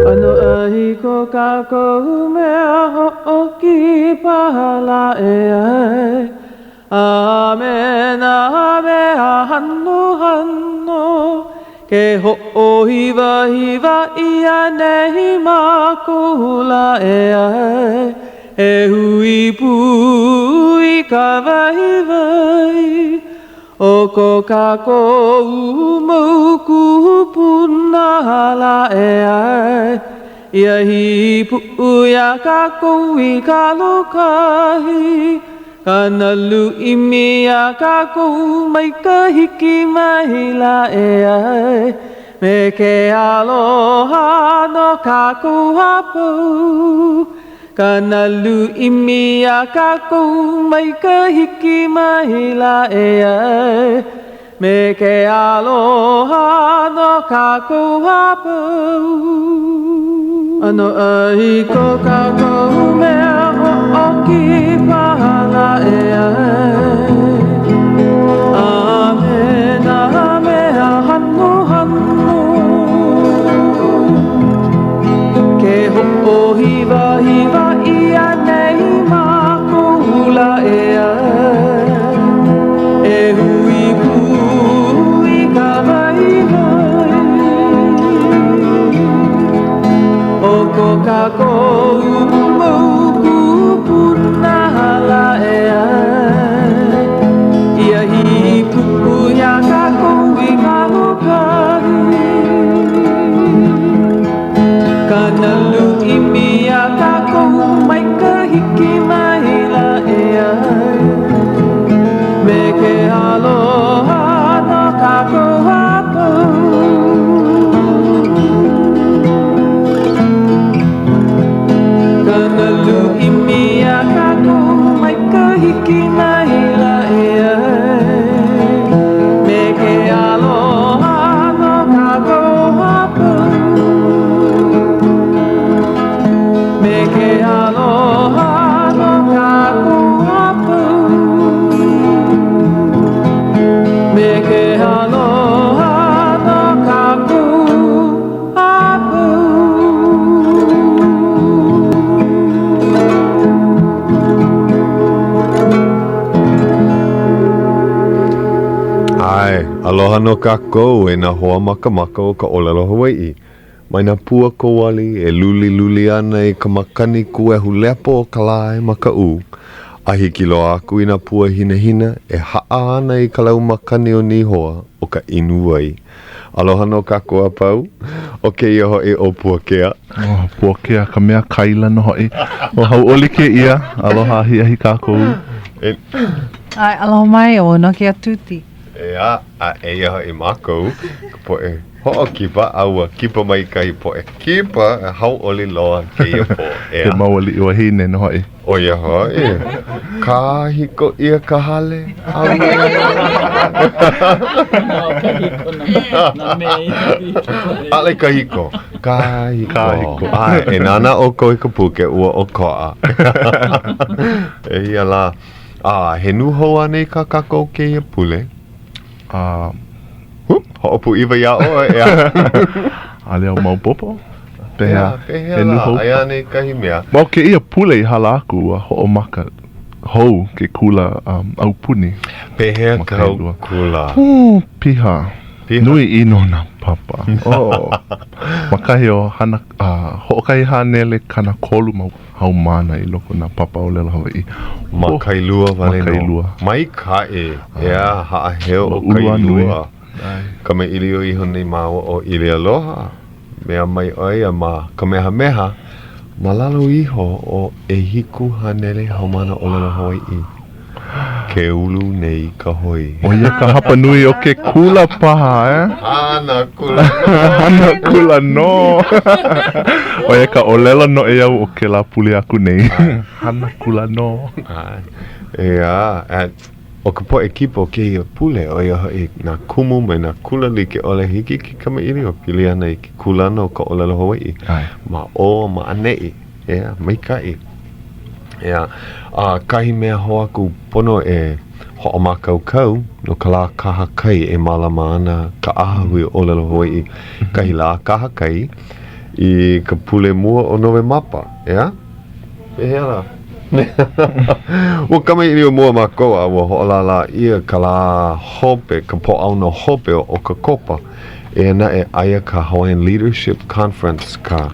ʻAnoʻai ko kākou mea hoʻokipa lā ʻeā A me nā mea hanohano Ke hoʻohiwahiwa ʻia nei mākou lā ʻeā E hui pū i ka waiwai O ko kākou mau kūpuna lā ʻeā Ia hīpuʻu iā kākou i ka lōkahi Ka nalu ʻimi iā kākou mai ka hiki mai lā ʻeā Me ke aloha no kākou a pau Ka nalu ʻimi iā kākou mai ka hiki mai lā ʻeā Me ke aloha no kākou a pau ʻAnoʻai ko kākou mea hoʻokipa lā ʻeā A me nā mea hanohano Ke hoʻohiwahiwa ʻia nei mākou lā ʻeā E hui pū i ka waiwai O ko kākou mau kūpuna lā ʻeā Ia hīpuʻu iā kākou i ka lōkahi Ka nalu ʻimi iā kākou mai ka hiki mai lā ʻeā Me ke aloha no kākou a pau Ka nalu ʻimi iā kākou mai ka hiki mai lā ʻeā Me ke aloha no kākou a pau Me ke aloha no kākou a pau Me ke aloha no kākou a pau. ʻAe, aloha nō kākou e nā hoa makamaka o ka ʻōlelo Hawaiʻi. Mai nā pua kowali e luliluli ana i ka makani kuehu lepo o ka lae ma Kaʻū, a hiki loa aku i nā pua hinahina e haʻa ana i ka lau makani o Nihoa o ka inu wai. Aloha nō kākou a pau. ʻO kēia hoʻi ʻo Puakea. ʻO Puakea ka mea kaila nō hoʻi. Ua hauʻoli kēia. Aloha ahiahi kākou. E. ʻAe, aloha mai, ʻo Nokia Tuti. ʻEā, a eia hoʻi mākou, ka poʻe hoʻokipa, a ua kipa mai kahi poʻe kipa, hauʻoli loa kēia pō, ʻeā. He mau aliʻi wahine nō hoʻi. ʻO ia hoʻi, kāhiko ʻia ka hale. ʻAʻole kahiko, kāhiko. Kāhiko. ʻAe, e nānā ʻoukou i ka puke, ua ʻokoʻa. Eia lā. A, he nūhou anei kā kākou kēia pule? A, Hoʻopūʻiwa iā ʻoe, ʻeā. ʻAʻole au maopopo. Pehea? Pehea lā, aia anei kahi mea? Ma o kēia pule i hala aku, ua hoʻomaka hou ke kula um, aupuni. Pehea kāu kula? Oh, piha. Piha? Nui ʻino nā papa. Oh. Ma kahi o hana, uh, hoʻokahi hanele 30 mau haumāna i loko o nā papa ʻōlelo Hawaiʻi. Ma oh, Kailua wale Ma Kailua. nō. Maikaʻi. ʻEā, haʻaheo ʻo Kailua. Kamaʻilio iho nei māua ʻo ʻIlialoha. Mea mai ʻo ia ma Kamehameha, ma lalo iho o 700 haumāna ʻōlelo Hawaiʻi. Ke ulu nei ka hoi. ʻO ia ka hapa nui o ke kula paha, eh? Hana kula nō. Hana kula nō. ʻO ia ka ʻōlelo noʻeau o kēlā pule aku nei. Hana kula nō. ʻEā, ʻo ka poʻe kipa o kēia pule, ʻo ia hoʻi nā kumu mai nā kula like ʻole, hiki ke kamaʻilio pili ana i ke kūlana o ka ʻōlelo Hawaiʻi ma ʻō a ma ʻaneʻi. ʻEā, maikaʻi. ʻEā, a kahi mea hou aku pono e hoʻomākaukau no ka lā kahakai e mālama ana ka ʻAhahui ʻŌlelo Hawaiʻi, kahi lā kahakai. i ka pule mua o Nowemapa, ʻeā? Pehea lā? Ua kamaʻilio mua mākou a ua hoʻolālā ʻia ka lā hope, ka Pōʻaono hope o ʻOkakopa. Eia naʻe, aia ka Hawaiian Leadership Conference, ka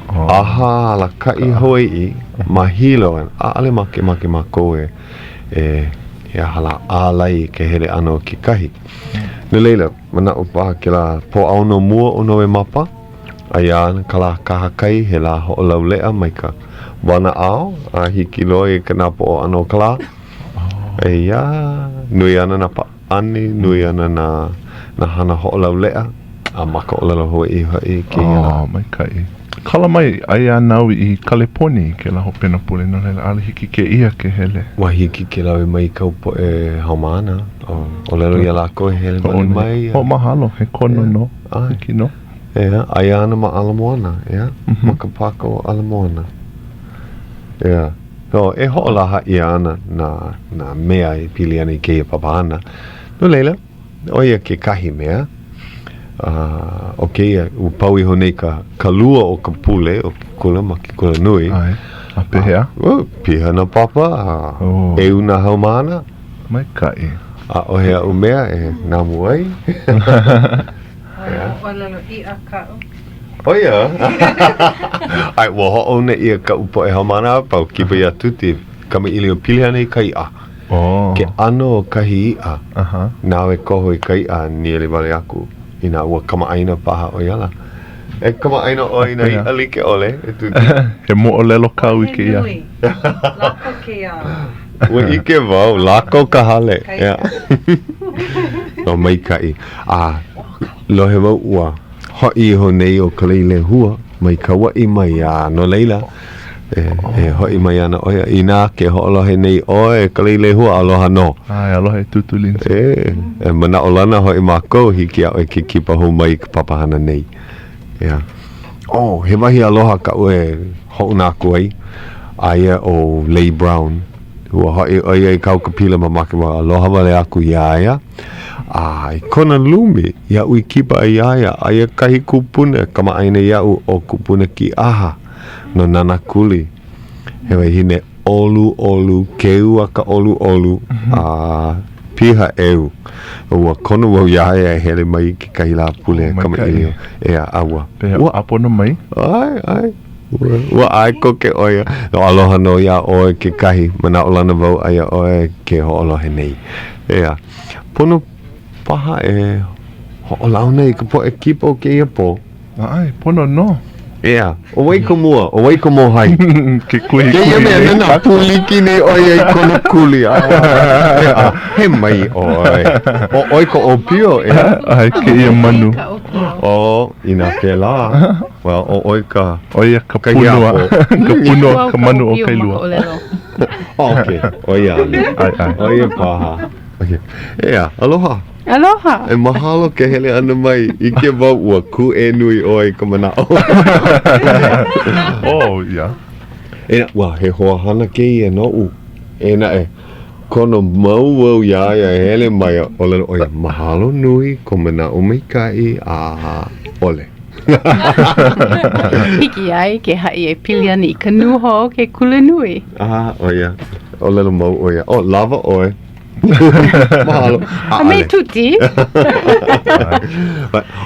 ʻAha Alakaʻi Hawaiʻi ma Hilo, ʻaʻole makemake mākou e, e, he aha lā, ālai i ka hele ʻana o kekahi. No laila, manaʻo paha kēlā Pōʻaono mua o Nowemapa, Aia ana ka lā kahakai, he lā hoʻolauleʻa mai ka wanaʻao a hiki loa i ka napoʻo ʻana o ka lā. Eia, nui ana nā pāʻani, nui ana nā, nā hana hoʻolauleʻa, a ma ka ʻōlelo Hawaiʻi hoʻi kēia lā. Oh, maikaʻi. Kala mai, aia ana au i Kaleponi i kēlā hopena pule, no laila, ʻaʻole hiki kēia ke hele. Ua hiki ke lawe mai i kāu poʻe haumāna, ʻōlelo iā lākou e hele wale mai. Hoʻomahalo, he kono nō, hiki nō. ʻEā, aia ana ma Ala Moana, ʻeā? Ma ka pāka o Ala Moana. ʻEā. So, e hoʻolaha ʻia ana nā, nā mea e pili ana i kēia papahana. No laila, ʻo ia kekahi mea. Uh, ʻo kēia, ua pau iho nei ka, ka lua o ka pule o ke kula ma ke kula nui. ʻAe. A pehea? Uh, piha nā papa, a oh. ʻeu nā haumāna. Maikaʻi. ʻAʻohe aʻu mea e namu ai. ʻO ʻōlelo iʻa kaʻu. ʻO ia? ʻAe, ua hoʻouna ʻia kaʻu poʻe haumāna a pau, kipa iā Tuti, kamaʻilio pili ana i ka iʻa. Oh. Ke ʻano o kahi iʻa, uh -huh. nāu e koho i ka iʻa a nīele wale aku inā ua kamaʻāina paha ʻo ia ala. E kamaʻāina ʻoe i nā iʻa like ʻole, e Tuti. He moʻolelo kāu i kēia. He nui. Lako kēia. Ua ʻike wau, lako ka hale. Ka No, maikaʻi. A lohe wau ua hoʻi iho nei ʻo Kaleilehua mai Kauaʻi mai, a no laila, e, e hoʻi mai ana ʻo ia. Inā ke hoʻolohe nei ʻoe, Kaleilehua, aloha nō. ʻAe, aloha e Tūtū Lindsay. E, e manaʻolana hoʻi mākou, hiki iā ʻoe ke kipa hou mai i ka papahana nei. Yeah. Oh, he wahi aloha kaʻu e hoʻouna aku ai. Aia ʻo Lei Brown. Ua hoʻi ʻo ia i Kaukapila ma Makemake. Aloha wale aku iā ia. A i kona lumi, iaʻu i kipa ai iā ia, aia kahi kupuna kamaʻāina iaʻu ʻo Kupuna Kīʻaha no Nānākuli. He wahine ʻoluʻolu, keu a ka ʻoluʻolu, a piha ʻeu. Ua kono wau iā ia e hele mai i kekahi lā pule Oh, kamaʻilio. ʻEā, a ua. Pehea, ʻāpono mai? ʻAe, ʻae. Ua, ua ʻae koke ʻo ia. No, aloha nō iā ʻoe kekahi, manaʻolana wau aia ʻoe ke hoʻolohe nei. ʻEā, pono paha e hoʻolauna i ka poʻe kipa o kēia pō. ʻAe, pono nō. ʻEā, ʻo wai ka mua, ʻo wai ka mōhai? Ke kuhikuhi Kēia mea, nana pūliki nei ʻo ia i kona kuli. ʻEā, he mai ʻoe. ʻO ʻoe ka ʻōpio, ʻeā? ʻAe, kēia manu. Oh, inā pēlā, well, ʻo ʻoe ka... ʻO ia ka pūnua. Ka pūnua, ka manu o Kailua. Okay, ʻo ia ana. ʻAe, ʻae. ʻO ia paha. Okay. ʻEā, aloha. Aloha. E mahalo ke hele ʻana mai. ʻIke wau ua kūʻē nui ʻoe i ka manaʻo. Oh, yeah. E, ua he hoa hana kēia noʻu. Eia naʻe, kono mau wau iā ia e hele mai a ʻōlelo ʻo ia, mahalo nui kou manaʻo maikaʻi a ʻole. Hiki iā ia ke haʻi e pili ana i ka nūhou o ke kulanui. Ah, ʻo ia. ʻŌlelo mau ʻo ia, oh, lawa ʻoe. Mahalo. A me Tuti.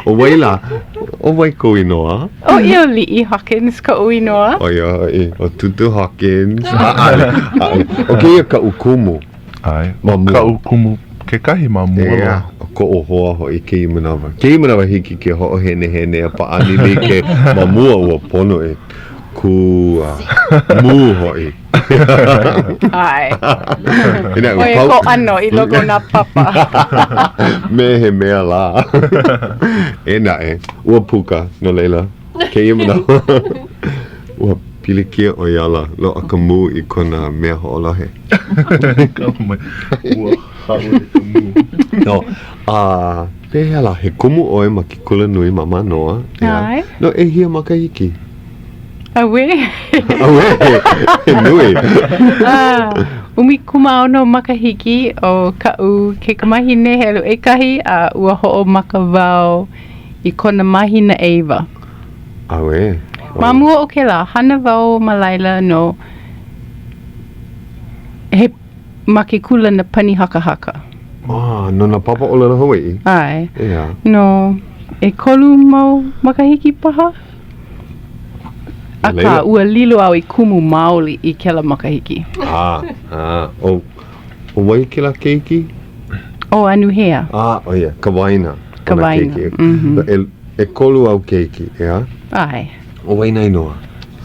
ʻO wai lā? ʻO wai kou inoa? ʻO ʻIoliʻi Hawkins koʻu inoa. ʻO ia hoʻi, ʻo Tutu Hawkins. ʻAʻole, ʻaʻole. ʻO kēia kaʻu kumu. ʻAe. Ma mua. Kaʻu kumu kekahi ma mua loa. ʻEā, ʻo koʻu hoa hoʻi kēia manawa. Kēia manawa hiki ke hoʻohenehene a pāʻani like ma mua ua pono e kū a mū hoʻi. ʻAe. ʻO ia ko ʻano i loko o nā papa. Me he mea lā. Eia naʻe, ua puka, no laila, kēia manawa, ua pilikia ʻo ia ala, loaʻa ka mū i kona mea hoʻolohe. Ua hāʻule ka mū. No, a pehea lā, he kumu ʻoe ma ke kulanui ma Mānoa. ʻAe. No ʻehia makahiki? Auē. Auē, he nui. Ah, 16 makahiki o kaʻu kaikamahine helu ʻekahi a ua hoʻomaka wau i kona mahina ʻeiwa. Auē. Ma mua o kēlā, hana wau ma laila no he ma ke kūlana pani hakahaka. Ah, no nā papa ʻōlelo Hawaiʻi? ʻAe. ʻEā. No ʻekolu mau makahiki paha. Akā, ua lilo au i kumu maoli i kēlā makahiki. Ah, ah, ʻo, ʻo wai kēlā keiki? ʻO Anuhea. Ah, ʻo ia, ka waena. Ka waena, mm -hmm. ʻEkolu āu keiki, ʻeā? ʻAe. ʻO wai nā inoa?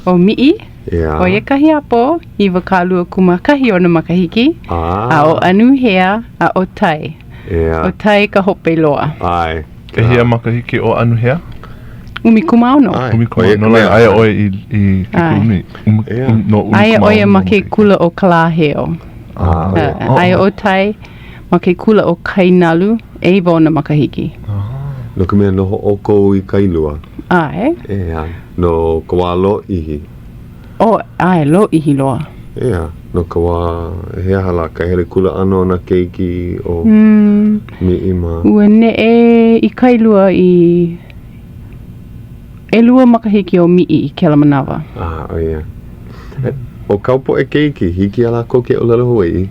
ʻO Miʻi, ʻEā. ʻo ia ka hiapo, 21 ona makahiki. Ah. A ʻo Anuhea, a ʻo Tai. ʻEā. ʻO Tai ka hope loa. ʻAe. ʻEhia makahiki o Anuhea? 16. ʻAe. 16. No laila, aia ʻoe i, i ke kulanui. ʻEā. No 16 Aia ʻo ia ma ke kula ʻo Kalāheo. Ah, ʻo ia. Aia ʻo Tai ma ke kula ʻo Kainalu, ʻeiwa ona makahiki. No ka mea, noho ʻoukou i Kailua. ʻAe. ʻEā. No ka wā lōʻihi. Oh, ʻae, lōʻihi loa. ʻEā, no ka wā, he aha lā ka hele kula ʻana o nā keiki o Miʻi mā? Ua neʻe i Kailua i ʻelua makahiki o Miʻi i kēlā manawa. Ah, ʻo ia. ʻO kāu poʻe keiki, hiki iā lākou ke ʻōlelo Hawaiʻi?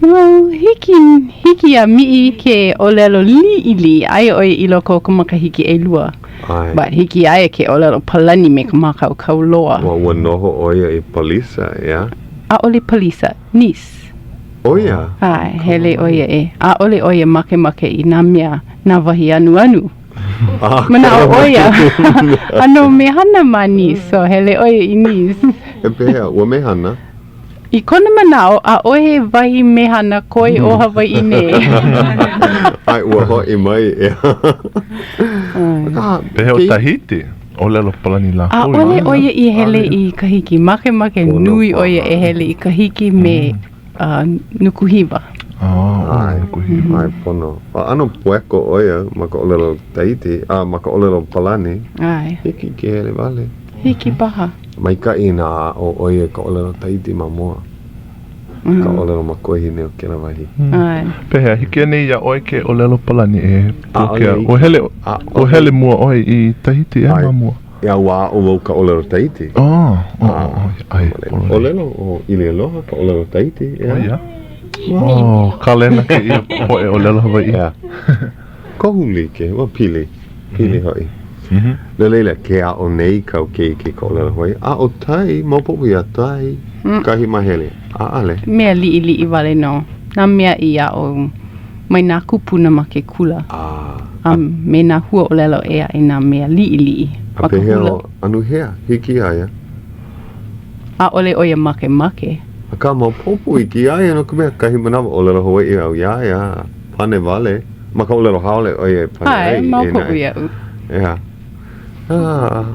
Well, hiki, hiki iā Miʻi ke ʻōlelo liʻiliʻi, aia ʻo ia i loko o ka makahiki ʻelua. ʻAe. But hiki iā ia ke ʻōlelo Palani me ka mākaukau loa. Well, ua noho ʻo ia i Palisa, ʻeā? ʻAʻole Palisa, Nice. ʻO ia? ʻAe, hele ʻo ia e. ʻAʻole ʻo ia makemake i nā mea, nā wahi anuanu. Manaʻo ʻo ia, ʻano mehana ma Nice, so hele ʻo ia i Nice. E pehea, ua mehana? I kona manaʻo, ʻaʻohe wahi mehana koe o Hawaiʻi nei. ʻAe, ua hoʻi mai, ʻeā. Akā, Pehea ʻo Tahiti? ʻŌlelo Palani lākou. ʻAʻole ʻo ia i hele i Kahiki. Makemake nui ʻo ia e hele i Kahiki me Nukuhiwa. ʻAe, ʻae, pono. A ʻano pueko ʻo ia ma ka ʻōlelo Tahiti, a ma ka ʻōlelo Palani. ʻAe. Hiki ke hele wale. Hiki paha. Maikaʻi inā aʻo ʻo ia i ka ʻōlelo Tahiti ma mua, ka ʻōlelo makuahine o kēlā wahi. ʻAe. Pehea, hiki anei iā ʻoe ke ʻōlelo Palani e Pūkea? ʻAʻole hiki. Ua hele, ua hele mua ʻoe i Tahiti ʻeā ma mua? ʻEā, ua aʻo wau ka ʻōlelo Tahiti. Oh, oh, oh, ʻae. ʻōlelo ʻo ʻIlialoha ka ʻōlelo Tahiti, ʻeā? ʻO ia? Oh, kalena kēia poʻe ʻōlelo Hawaiʻi. ʻEā. Kohu like, ua pili, pili hoʻi. No laila, ke aʻo nei kāu keiki i ka ʻōlelo Hawaiʻi, a ʻo Tai, maopopo iā Tai kahi mahele, ʻaʻale. Mea liʻiliʻi wale nō nā mea i aʻo mai nā kūpuna ma ke kula. A me nā huaʻōlelo ʻē aʻe nā mea liʻiliʻi ma ka hula. A pehea ʻo Anuhea, hiki iā ia? ʻAʻole ʻo ia makemake. Akā, maopopo iki iā ia no ka mea, kahi manawa ʻōlelo Hawaiʻi au iā ia, pane wale. Ma ka ʻōlelo haole ʻo ia e pane ai. ʻAe, maopopo iaʻu. ʻEā. Ah.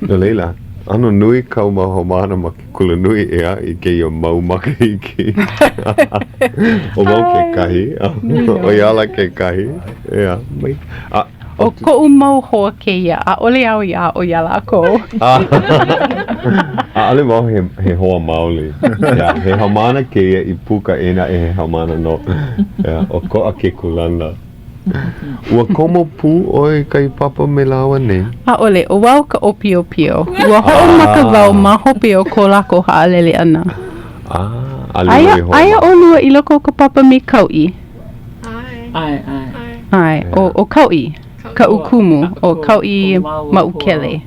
No laila, ʻano nui kāu mau haumāna ma ke kulanui, ʻeā, i kēia mau makahiki. ʻO wau kekahi, ʻo ia ala kekahi, ʻeā. Mai, a, ʻO koʻu mau hoa kēia, ʻaʻole au i aʻo iā lākou. ʻAʻole wau he, he hoa maoli. ʻEā, he haumāna kēia i puka eia naʻe he haumāna nō. ʻEā, ʻokoʻa ke kūlana. Ua komo pū ʻoe i kahi papa me lāua nei? ʻAʻole, ʻo wau ka ʻōpiopio. Ua hoʻomaka wau ma hope o ko lākou haʻalele ʻana. Ah, a lilo i hoa Aia ʻolua i loko o ka papa me Kauʻi. ʻAe, ʻae. ʻAe, ʻo, ʻo Kauʻi, kaʻu kumu, ʻo Kauʻi Maʻukele.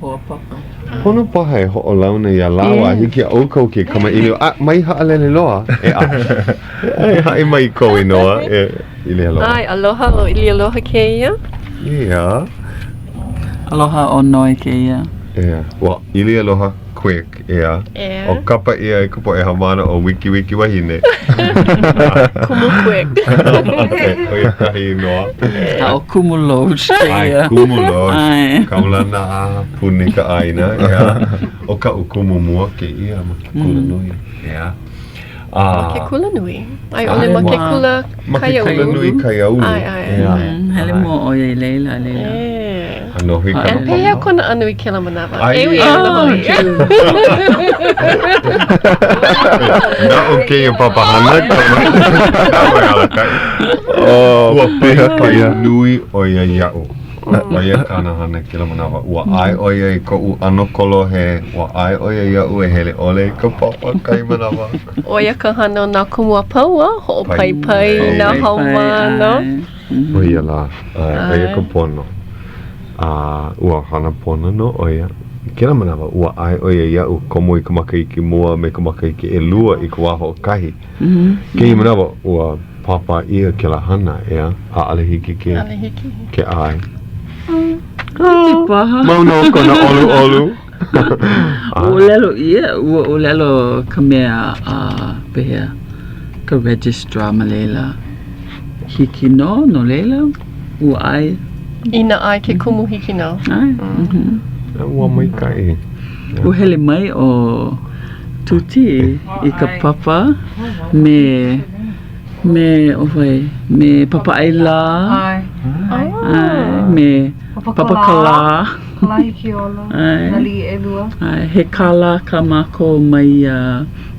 Pono paha e hoʻolauna iā lāua a hiki iā ʻoukou ke kamaʻilio. A, mai haʻalele loa, ʻeā. E haʻi mai i kou inoa, e ʻIlialoha. ʻAe, aloha, ʻo ʻIlialoha kēia. ʻEā. Aloha, ʻo Noi kēia. ʻEā. Ua ʻIlialoha Quick. ʻEā. ʻEā. ʻO kapa ʻia e ka poʻe haumāna ʻo Wikiwiki Wahine. Kumu Quick. ʻO ia kahi inoa. A ʻo Kumu Loge kēia. ʻAe, Kumu Loge. ʻAe. Kaulana a puni ka ʻāina, ʻeā. ʻO kaʻu kumu mua kēia ma ke kulanui, ʻeā. A. Ma ke kulanui? A i ʻole ma ke kula kaiaulu? Ma ke kulanui kaiaulu. ʻAe, ʻae. ʻEā. Hele mua ʻo ia i laila, a laila. E. A noho i ka. A pehea kona ʻano i kēlā manawa? Ai. ʻEu ia nō hoʻi. Naʻu kēia papahana ka naʻu e alakaʻi. Oh, Ua piha paipai kēia. nui ʻo ia iaʻu. ʻO ia kāna hana kēlā manawa. Ua ʻae ʻo ia i koʻu ʻano kolohe, ua ʻae ʻo ia iaʻu e hele ʻole i ka papa kahi manawa. ʻO ia ka hana o nā kumu a pau, a hoʻopaipai i nā haumāna. ʻO ia lā, ʻae, ʻo ia ka pono. A ua hana pono nō ʻo ia. I kēlā manawa, ua ʻae ʻo ia iaʻu komo i ka makahiki mua a me ka makahiki ʻelua i ka wā hoʻokahi. Kēia manawa, ua pāpā ʻia kēlā hana, ʻeā? ʻAʻole hiki ke. ʻAʻole hiki. Ke ʻae. Hiki paha. Mau nō kona ʻoluʻolu. ʻŌlelo ʻia, ua ʻōlelo ka mea a pehea ka registrar ma laila. Hiki nō, no laila, ua ʻae. Inā ʻae ke kumu hiki nō. ʻAe. Ua maikaʻi. Ua hele mai ʻo Tuti i ka papa me me ʻo wai me Papaʻailā ʻae me Papakalā ʻae he kālā kā mākou mai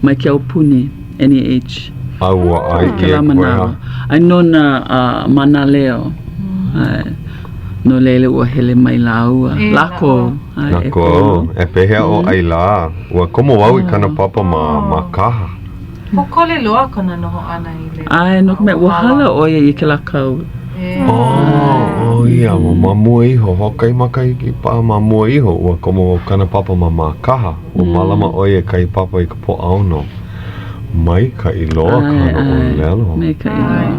mai ke aupuni NEH A ua ʻae ʻia kēlā manawa ʻae no nā mānaleo ʻae no laila ua hele mai lāua lākou Lākou, e pehea ʻo ʻAilā? Ua komo au i kāna papa ma Mākaha. Pōkole loa kona noho ʻana i laila. ʻAe, no ka mea, ua hala ʻo ia i kēlā kau. Oh, ʻo ia, ma mua iho, hoʻokahi makahiki paha ma mua iho, ua komo au kāna papa ma Mākaha. Ua mālama ʻo ia i kahi papa i ka Pōʻaono. Maikaʻi loa kāna ʻōlelo. Maikaʻi loa.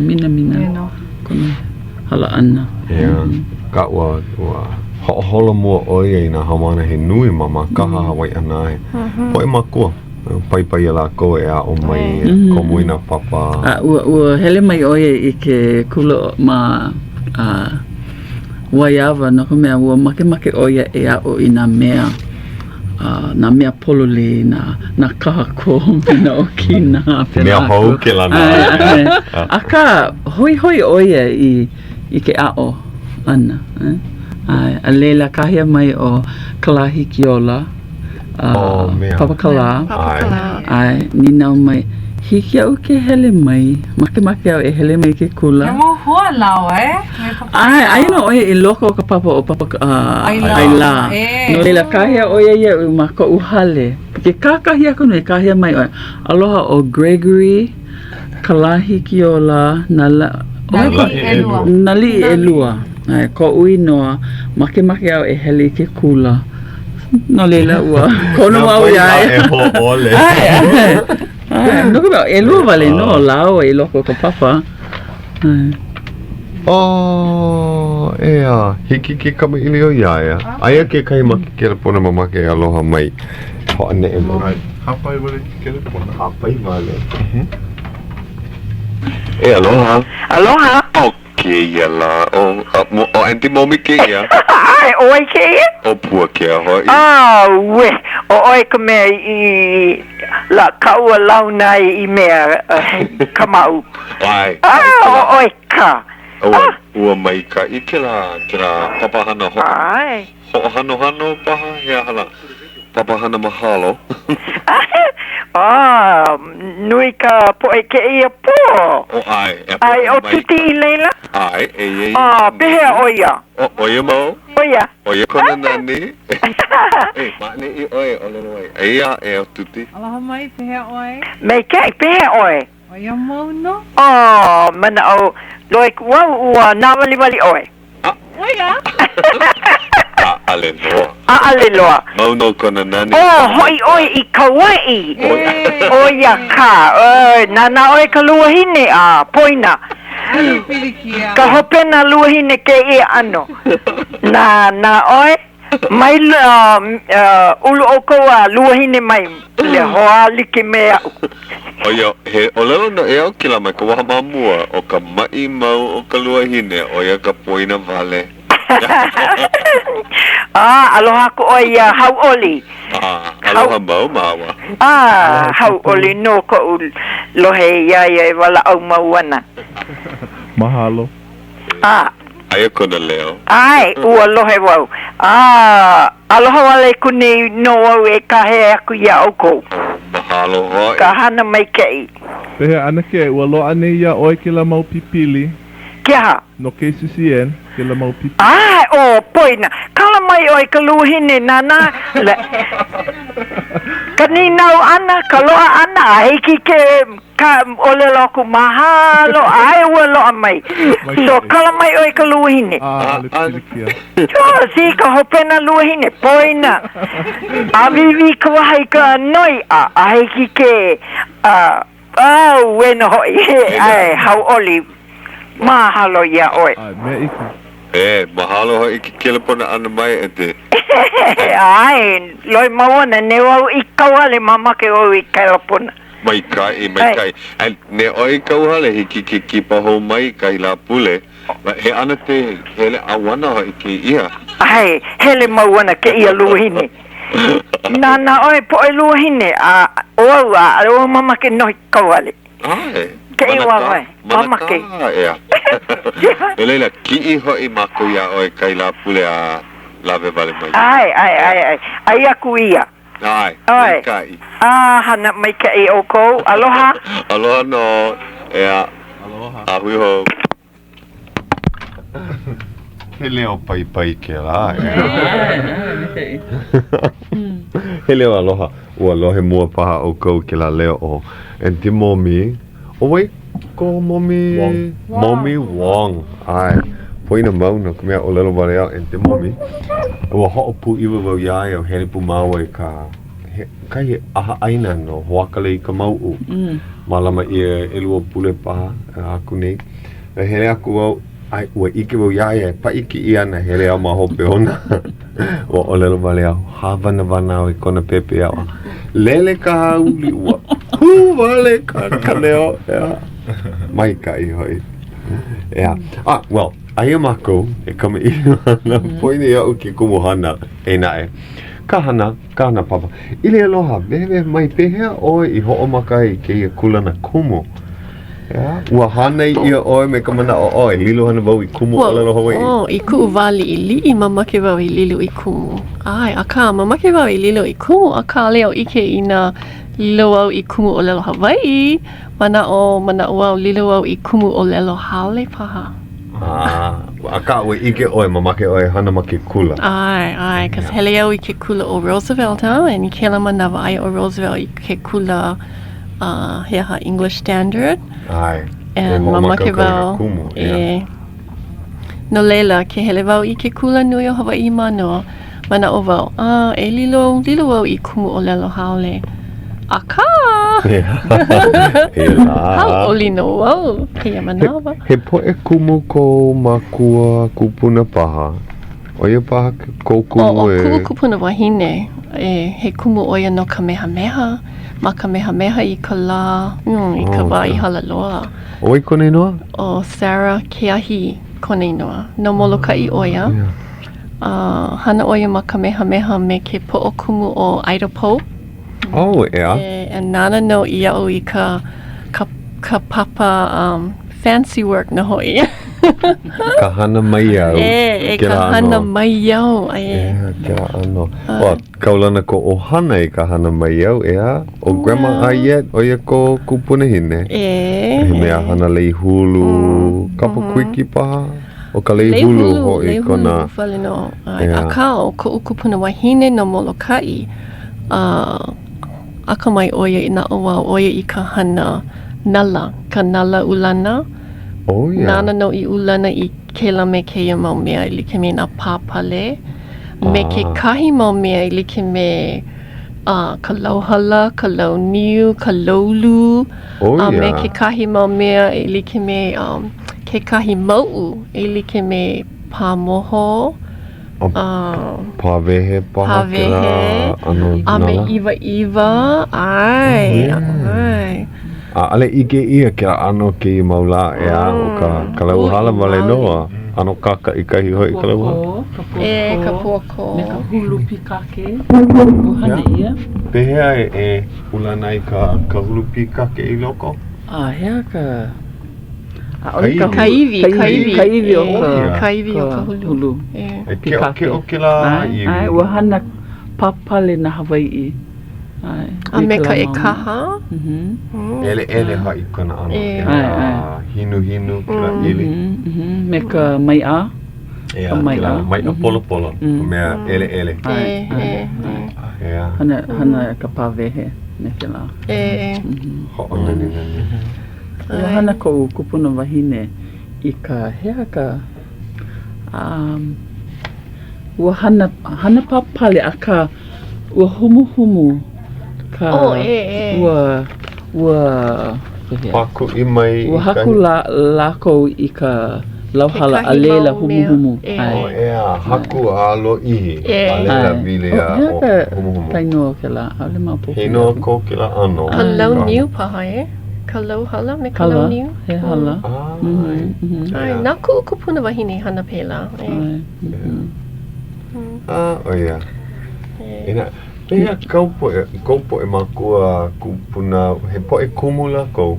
Minamina kona hala ʻana. Yeah. Ka ua, ua hoʻoholo mua ʻo ia i nā haumāna he nui ma Mākaha, Waiʻanae. Poʻe mākua, paipai iā lākou e aʻo mai, e komo i nā papa. A ua, ua hele mai ʻo ia i ke kula ma a Waiawa no ka mea, ua makemake ʻo ia e aʻo i nā mea a nā mea pololei, nā, nā kahakō me nā ʻokina a pēlā Mea hou aku. kēlā ʻAe, naʻe. ʻae. Akā, hoihoi ʻo ia i, i ke aʻo ʻana. ʻAe, a laila kāhea mai ʻo Kalāhikiola, a Oh, mea. Papakalā. ʻAe. ʻAe, nīnau mai, hiki iaʻu ke hele mai, makemake au e hele mai i ke kula. He mau hua lāua, e? Me Papa ʻAe, aia nō ʻo ia i loko o ka papa o Papa ʻAilā. ʻAilā. E. No laila, kāhea ʻo ia iaʻu ma koʻu hale. Ke kakahiaka nui, kāhea mai ʻo ia, Aloha ʻo Gregory Kalāhikiola Nala, Nāliʻi ʻelua. Nāliʻi ʻelua. ʻAe, koʻu inoa, makemake au e hele i ke kula. No laila, ua kono au iā ia. E hōʻole. ʻAe, ʻae. ʻAe, no ka mea, ʻelua wale nō lāua i loko o ka papa. ʻAe. Oh, ʻeā, hiki ke kamaʻilio iā ia. Aia kekahi ma ke kelepona mamake e aloha mai. Hoʻoneʻe mai. Hāpai wale ke kelepona. Hāpai wale. E aloha. Aloha. ʻO kēia lā, ʻo, ʻo Aunty Momi kēia. ʻAe, ʻo wai kēia? ʻO Puakea hoʻi. Auē, ʻo ʻoe ka mea i, la, kaʻu a launa ai i mea kamaʻu. ʻAe. A, ʻo ʻoe ka. Ua, ua maikaʻi kēlā, kēlā papahana hoʻo. ʻAe. Hoʻohanohano paha, he aha lā? Papahana mahalo. A, nui ka poʻe kēia pō. O, ʻae. E ʻAe, ʻo Tuti i laila? ʻAe, eia ia. A, pehea ʻo ia? ʻO, ʻo ia mau. ʻO ia. ʻO ia kona nani. E, ma ʻaneʻi ʻoe e ʻōlelo ai. Eia aʻe ʻo Tuti. Aloha mai, pehea ʻoe? Maikaʻi, pehea ʻoe? ʻO ia mau nō. A, manaʻo lohe aku au ua nāwaliwali ʻoe. ʻO ia? ʻAʻole loa. ʻAʻole loa. Mau nō kona nani. O, hoʻi ʻoe i Kauaʻi. ʻO ia kā. ʻOe, nānā ʻoe ka luahine, a poina. Ka hopena luahine kēia ʻano. Nānā ʻoe, mai ulu ʻoukou a luahine mai le hoa like me aʻu. ʻO ia, he ʻōlelo noʻeau kēlā mai ka wā ma mua, ʻo ka maʻi mau o ka luahine, ʻo ia ka poina wale. A, aloha aku ʻoe iā Hauʻoli. A, aloha mau māua. A, hauʻoli nō koʻu lohe iā ia e walaʻau mau ana. Mahalo. A. Aia kona leo. ʻAe, ua lohe wau. A, aloha wale aku nei nō au e kāhea aku iā ʻoukou. Mahalo hoʻi. Ka hana maikaʻi. Pehea, ʻAnakē, ua loaʻa nei iā ʻoe kēlā mau pipili? Ke aha? No KCCN, kēlā mau pipi. ʻAe, ʻo Poina. Kala mai ʻoe i ka luahine nānā le, ka nīnau ʻana, ka loaʻa ʻana, a hiki ke ka ʻōlelo aku, Mahalo, ʻae ua loaʻa mai. So, kala mai ʻoe i ka luahine. ʻAʻole pilikia. So, see, ka hopena luahine, Poina. ʻĀwīwī ka waha i ka noi, a, a hiki ke, a, Auē nō hoʻi, ʻae, hauʻoli, mahalo iā ʻoe. ʻAe, mea iki. E, mahalo hoʻi ke kelepona ʻana mai e te. ʻAe, lohe mau ana, neo au i kauhale, mamake wau i kelepona. Maikaʻi, maikaʻi. And ne ʻoe i kauhale, hiki ke kipa hou mai i kahi Lāpule. He ʻanate hele ʻauana hoʻi kēia. ʻAe, hele mau ana kēia luahine. Nānā ʻoe poʻe luahine, a ʻo au, a ʻo mamake nō i kauhale. ʻAe. Kēia wāwae, mamake. Manakā, ʻeā. No laila, kiʻi hoʻi mākou iā ʻoe kahi Lāpule a lawe wale mai. ʻAe, ʻae, ʻae, ʻae. ʻAi aku ia. ʻAe, maikaʻi. A hana maikaʻi ʻoukou. Aloha. Aloha nō, ʻeā. Aloha. A hui hou. He leo paipai kēlā, ʻeā. He leo aloha. Ua lohe mua paha ʻoukou kēlā leo o Aunty Momi. ʻO wai ko Momi? Wong. Momi Wong. ʻAe. Poina mau no ka mea ʻōlelo wale au Aunty Momi. Ua hoʻopūʻiwa wau iā ia, hele pū māua i ka he, kahi ʻahaʻaina no Hoakalei i ka mauʻu. Mālama ʻia ʻelua pule paha aku nei. A hele aku wau, a ua ʻike wau iā ia e paʻi kiʻi ana, hele au ma hope ona. Ua ʻōlelo wale au, hāwanawana au i kona pepeiao. Lele ka hauli, ua hū wale ka, ka leo. ʻEā. Maikaʻi hoʻi. ʻEā. Ah, well, aia mākou e kamaʻilio ana, poina iaʻu ke kumuhana, e naʻe. Ka hana, ka hana papa. ʻIlialoha, wehewehe mai, pehea ʻoe i hoʻomaka ai i kēia kūlana kumu? ʻEā, ua hānai ʻia ʻoe me ka manaʻo, oh, e lilo ana wau i kumu ʻōlelo Hawaiʻi? Oh, i kuʻu wā liʻiliʻi, mamake wau i lilo i kumu. ʻAe, akā, mamake wau i lilo i kumu, akā, ʻaʻole au ʻike inā lilo au i kumu ʻōlelo Hawaiʻi, manaʻo, manaʻo au lilo au i kumu ʻōlelo haole paha. Ah, akā, ua ʻike ʻoe, mamake ʻoe e hana ma ke kula. ʻAe, ʻae, cause hele au i ke kula ʻo Roosevelt, huh? And i kēlā manawa, aia ʻo Roosevelt i ke kula uh, he aha, English Standard. ʻAe. And mamake wau, kumu, e. No laila, ke hele wau i ke kula nui o Hawaiʻi Mānoa, manaʻo wau, ah, e lilo, lilo wau i kumu ʻōlelo haole. Akā! E lā. Hauʻoli nō wau kēia manawa. He, he poʻe kumu kou makua kupuna paha. ʻO ia paha kou kumu e. ʻO kuʻu kupuna wahine, e, he kumu ʻo ia no Kamehameha, ma Kamehameha i ka lā, mm, i ka wā i hala loa. ʻO wai kona inoa? ʻO Sarah Keahi kona inoa. No Molokaʻi ʻo ia. A hana ʻo ia ma Kamehameha me ke poʻo kumu ʻo Ida Pope. Oh, ʻeā. E, and nāna nō i aʻo i ka, ka, ka papa um, fancy work nō hoʻi. Ka hana maiau. E, e ka hana maiau. E. ʻEā, kēlā ʻano. Ua kaulana ko ʻohana i ka hana maiau, ʻeā? ʻO Grandma Ayet, ʻo ia ko kupunahine. E. He mea hana lei hulu, kapa kuiki paha? ʻO ka lei hulu hoʻi kona. Lei hulu wale nō. Akā, ʻo koʻu kupuna wahine no Molokaʻi, a akamai ʻo ia i naʻauao ʻo ia i ka hana nala, ka nala ulana. Oh, yeah. Nāna nō i ulana i kēlā me kēia mau mea e like me nā pāpale, me ah. kekahi mau mea e like me uh, ka lauhala, ka lau niu, ka loulu, oh, a me yeah. kekahi mau mea e like me um, kekahi mauʻu e like me pāmoho, uh, pāwehe paha pāwehe, ʻano a me ʻiwaʻiwa, ʻae, oh, yeah. ʻae. ʻAʻole ʻike ʻia kēlā ʻano kēia mau lā, ʻeā, ʻo ka, ka lauhala wale nō a ʻano kākaʻikahi hoʻi ka lauhala. Ka pua kō, E, ka pua kō. Me ka hulu pīkake, ua hana ʻia. Pehea e ulana ai ka, ka hulu pīkake i loko? A he aha ka, ʻaʻole ka Ka iwi, ka iwi. Ka iwi o ka, ka iwi o ka hulu. hulu. E keʻokeʻo kēlā iwi. ʻAe, ua hana pāpale nā Hawaiʻi. ʻAe. A me ka ʻEkaha. ʻEleʻele hoʻi kona ʻano. ʻE. ʻAe, ʻae. Hinuhinu kēlā ʻili. Me ka maiʻa. ʻEā, Ka maiʻa. kēlā maiʻa polopola, ka mea ʻeleʻele. ʻAe, ʻae, ʻae. ʻEā. Hana, hana ka pāwehe me kēlā. ʻE. Hoʻonaninani. Ua hana koʻu kupuna wahine i ka, he aha ka, um, ua hana, hana pāpale, akā, ua humuhumu ka, Oh, ʻē, ʻē. ua, ua, pehea? Pākuʻi mai Ua haku lā, lākou i ka lauhala a Kekahi laila mau mea. humuhumu. ʻE. Oh, ʻeā, haku a lōʻihi, ʻE. a laila ʻAe. wili Oh, a he aha o ka humuhumu. ka inoa o kēlā? ʻAʻole maopopo He inoa iaʻu. ko kēlā ʻano. Ka lau niu paha, ʻē? Ka lau hala me ka lau Hala, niu? he hala. ʻAe. ʻAe, na kuʻu kupuna wahine i hana pēlā. ʻE. ʻAe. Mhm. A, ʻo ia. Inā, pehea kau poʻe, kou poʻe mākua kūpuna, he poʻe kumu lākou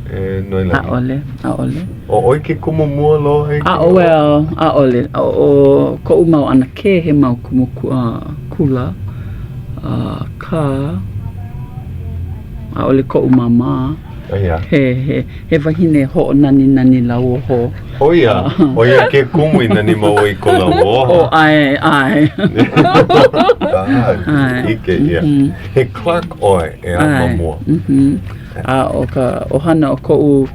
e Noelani? ʻAʻole, ʻaʻole. ʻO ʻoe ke kumu mua loa e A, well, ʻaʻole. ʻO koʻu mau ʻanakē he mau kumu kula, akā, ʻaʻole koʻu māmā. ʻEā. He, he, he wahine hoʻonaninani lauoho. ʻO ia, ʻo ia ke kumu i nani mau ai kou lauoho. Oh, ʻae, ʻae. ʻAe, ʻike ʻia. He Clark ʻoe ʻeā ma mua. ʻAe, a ʻo ka ʻohana o koʻu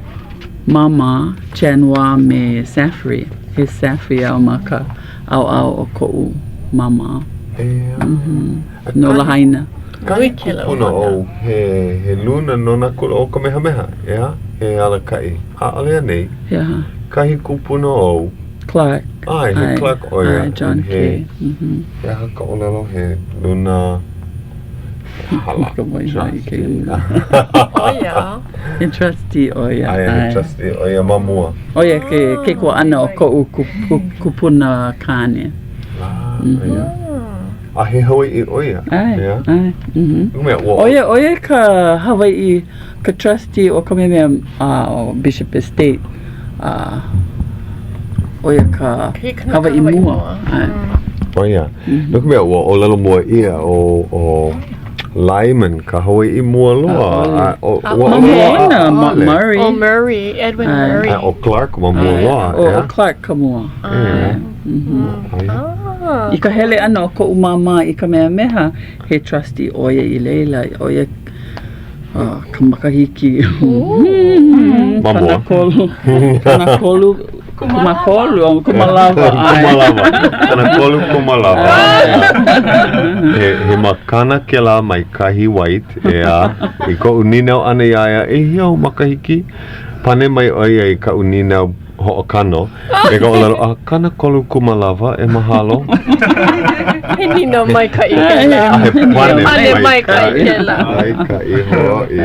māmā, Chan Wah me Saffrey, he Saffrey au ma ka ʻaoʻao o koʻu māmā. ʻEā. No Lahaina. Kahi kupuna ou, he, he luna no nā kula o Kamehameha, ʻeā? He alakaʻi. ʻAʻole anei? He aha? Kahi kupuna ou. Clark. ʻAe, he Clark ʻo ia. ʻAe, John K. He aha ka ʻōlelo? He luna hala. Trustee. ʻO ia. He trustee ʻo ia. ʻAe, he trustee ʻo ia ma mua. ʻO ia ke kaikuaʻana o koʻu kupuna kāne. Ah, ʻeā. A he Hawaiʻi ʻo ia? ʻAe, ʻEā? ʻae, mhm. Mea, ua ʻO ia, ʻo ia ka Hawaiʻi, ka trustee o Kamehameha uh, Bishop Estate. Uh, ʻo ia ka Hawaiʻi mua. ʻAe. ʻO ia. No ka mea, ua ʻōlelo mua ʻia ʻo, ʻo Lyman ka Hawaiʻi mua loa. A, ʻo, ua Ma mua ona, ʻaʻole. Murray. ʻO Murray, Edwin ʻAe. Murray. A ʻo Clark ma mua loa. ʻO, ʻo Clark ka mua. ʻEā. Mhm. I ka hele ʻana o koʻu māmā i Kamehameha, he trustee ʻo ia i laila, ʻo ia ka makahiki 30, 30, 30, kumalawa, ʻae. Kumalawa, 30 kumalawa. He, he makana kēlā mai kahi White, ʻeā, i koʻu nīnau ʻana iā ia, ʻEhia ou makahiki? Pane mai ʻo ia i kaʻu nīnau hoʻokano, me ka ʻōlelo, a 30 kumalawa, e mahalo. He nīnau maikaʻi kēlā. A he pane, pane maikaʻi kēlā. Maikaʻi hoʻi.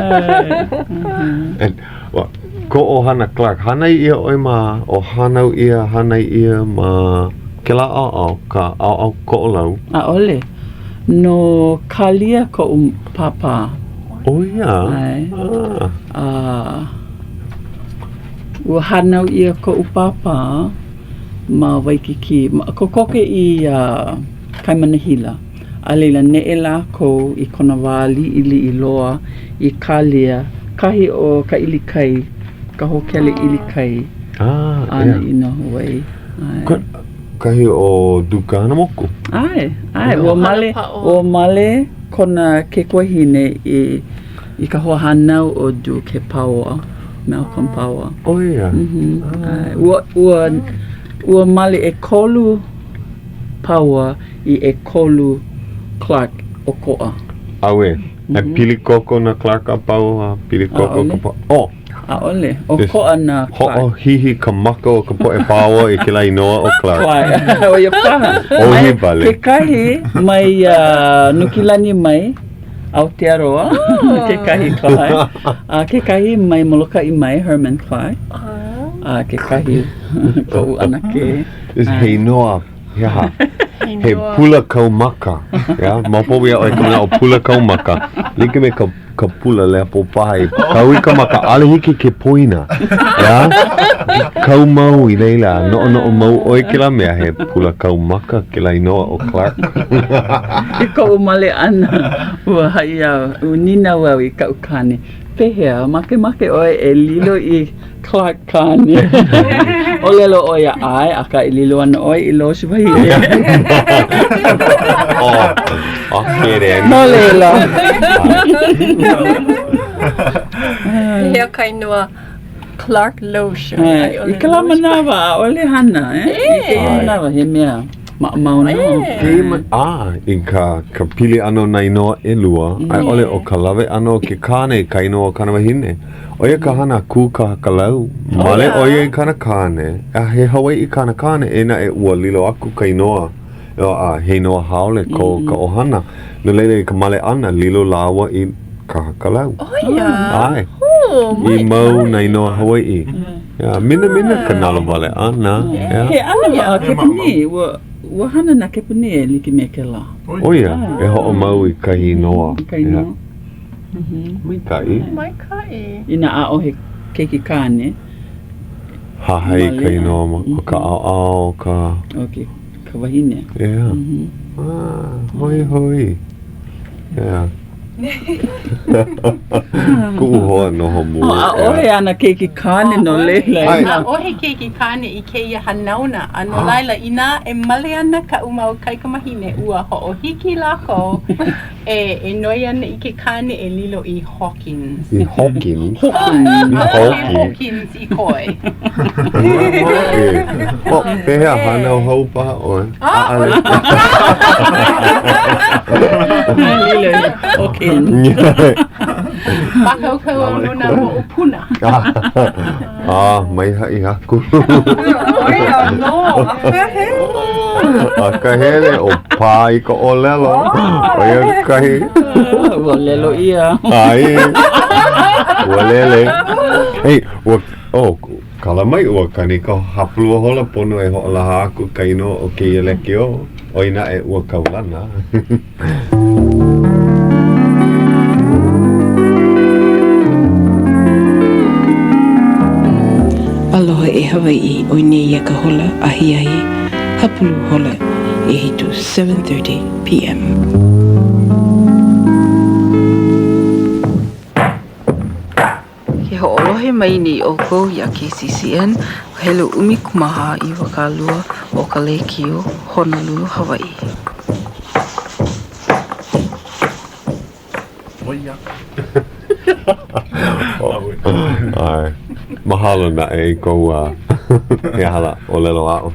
And, well, kou ʻohana Clark, hānai ʻia ʻoe ma, o hānau ʻia, hānai ʻia ma kēlā ʻaoʻao, ka ʻaoʻao Koʻolau? ʻAʻole. No Kālia koʻu pāpā. ʻO ia? ʻAe. Ah. A Ua hānau ʻia koʻu pāpā ma Waikīkī, ma, kokoke i Kaimana Hila. A laila, neʻe lākou i kona wā liʻiliʻi loa i Kālia, kahi o ka ʻilikai, ka hōkele ʻilikai āna i noho ai. ʻAe. Kahi o Duke Kahanamoku. ʻAe, ʻae, ua male, ua male kona kaikuahine i I ka hoahānau o Duke he Paoa, Malcolm Paoa. ʻO ia? Mhm. ʻAe. Ua, ua, ua male ʻekolu Paoa i ʻekolu Clark ʻokoʻa. ʻAuē. He pili koko nā Clark a pau a pili koko ka po-. Oh! ʻAʻole. ʻOkoʻa nā Clark. Hoʻohihi ka maka o ka poʻe Paoa i kēlā inoa ʻo Clark. Clark. ʻO ia paha. ʻOhi wale. Kekahi mai uh, Nukilani mai. Aotearoa, kekahi Clark, a kekahi mai Molokaʻi mai, Herman Clark, a kekahi koʻu ʻanakē. He inoa, he aha? He pula kaumaka. Yeah, maopopo iā ʻoe ka manaʻo pula kaumaka. Like me ka ka pula lepo paha i kau i ka maka, ʻaʻole hiki ke poina. Yeah? Kau mau i laila, noʻonoʻo mau ʻoe kēlā mea, he pula kaumaka kēlā inoa ʻo Clark. I koʻu male ʻana, ua haʻi au, ua nīnau au i kaʻu kāne, Pehea, makemake ʻoe e lilo i Clark kāne? ʻŌlelo ʻo ia, ʻAe, akā e lilo ana ʻoe i Loge wahine. Oh, okay then. No laila. Pehea ka inoa Clark Loge? I kēlā manawa, ʻaʻole hana, eh? I kēia manawa, he mea maʻamau nō. Kēia man, a, i ka, ka pili ʻana o nā inoa ʻelua, a i ʻole ʻo ka lawe ʻana o ke kāne i ka inoa o kāna wahine. ʻO ia ka hana a Kūkahakalau, male ʻo ia i kāna kāne, a he Hawaiʻi kāna kāne, eia naʻe ua lilo aku ka inoa, a he inoa haole ko ka ʻohana. No laila i ka male ʻana, lilo lāua i Kahakalau. ʻO ia? ʻAe. I mau nā inoa Hawaiʻi. Yeah, minamina ka nalowale ʻana. Yeah. He ʻano a Kepanī, ua, ua hana nā Kepanī e like me kēlā. ʻO ia, e hoʻomau i kahi inoa. I ka inoa. Yeah. Maikaʻi. Maikaʻi. Inā ʻaʻohe keiki kāne. Hahai ka inoa ma o ka ʻaoʻao o ka. O ke ka wahine. Yeah. Ah, hoihoi. Yeah. Kuʻu hoa noho mua. Oh, ʻaʻohe āna keiki kāne no laila. ʻAʻohe keiki kāne i kēia hanauna, a no laila, inā e male ana kaʻu mau kaikamahine, ua hoʻohiki lākou E, e noi ana i ke kāne e lilo i Hawkins. I Hawkins? Hawkins. ʻAʻohe Hawkins i koe. Oh, pehea, hānau hou paha ʻoe? ʻAʻole. Lilo i Hawkins. Mākaukau au no nā moʻopuna. Ah, mai haʻi aku. ʻO ia nō, Akahele ʻo pā i ka ʻōlelo. ʻO ia kahi. Ua ʻōlelo ʻia. ʻAe. Ua lele. Hey, ua, oh, kala mai ua kani ka hapalua hola pono e hoʻolaha aku ka inoa o kēia lekiō. ʻOiai naʻe ua kaulana. Aloha e Hawaiʻi, ʻoi nei ia ka hola ahiahi hapulu hola ʻehitu, 7:30 PM. Ke hoʻolohe mai nei ʻoukou iā KCCN ka helu 14 20 o ka lēkiō Honolulu, Hawaiʻi. ʻAe. Mahalo naʻe i kou he aha lā, ʻōlelo aʻo.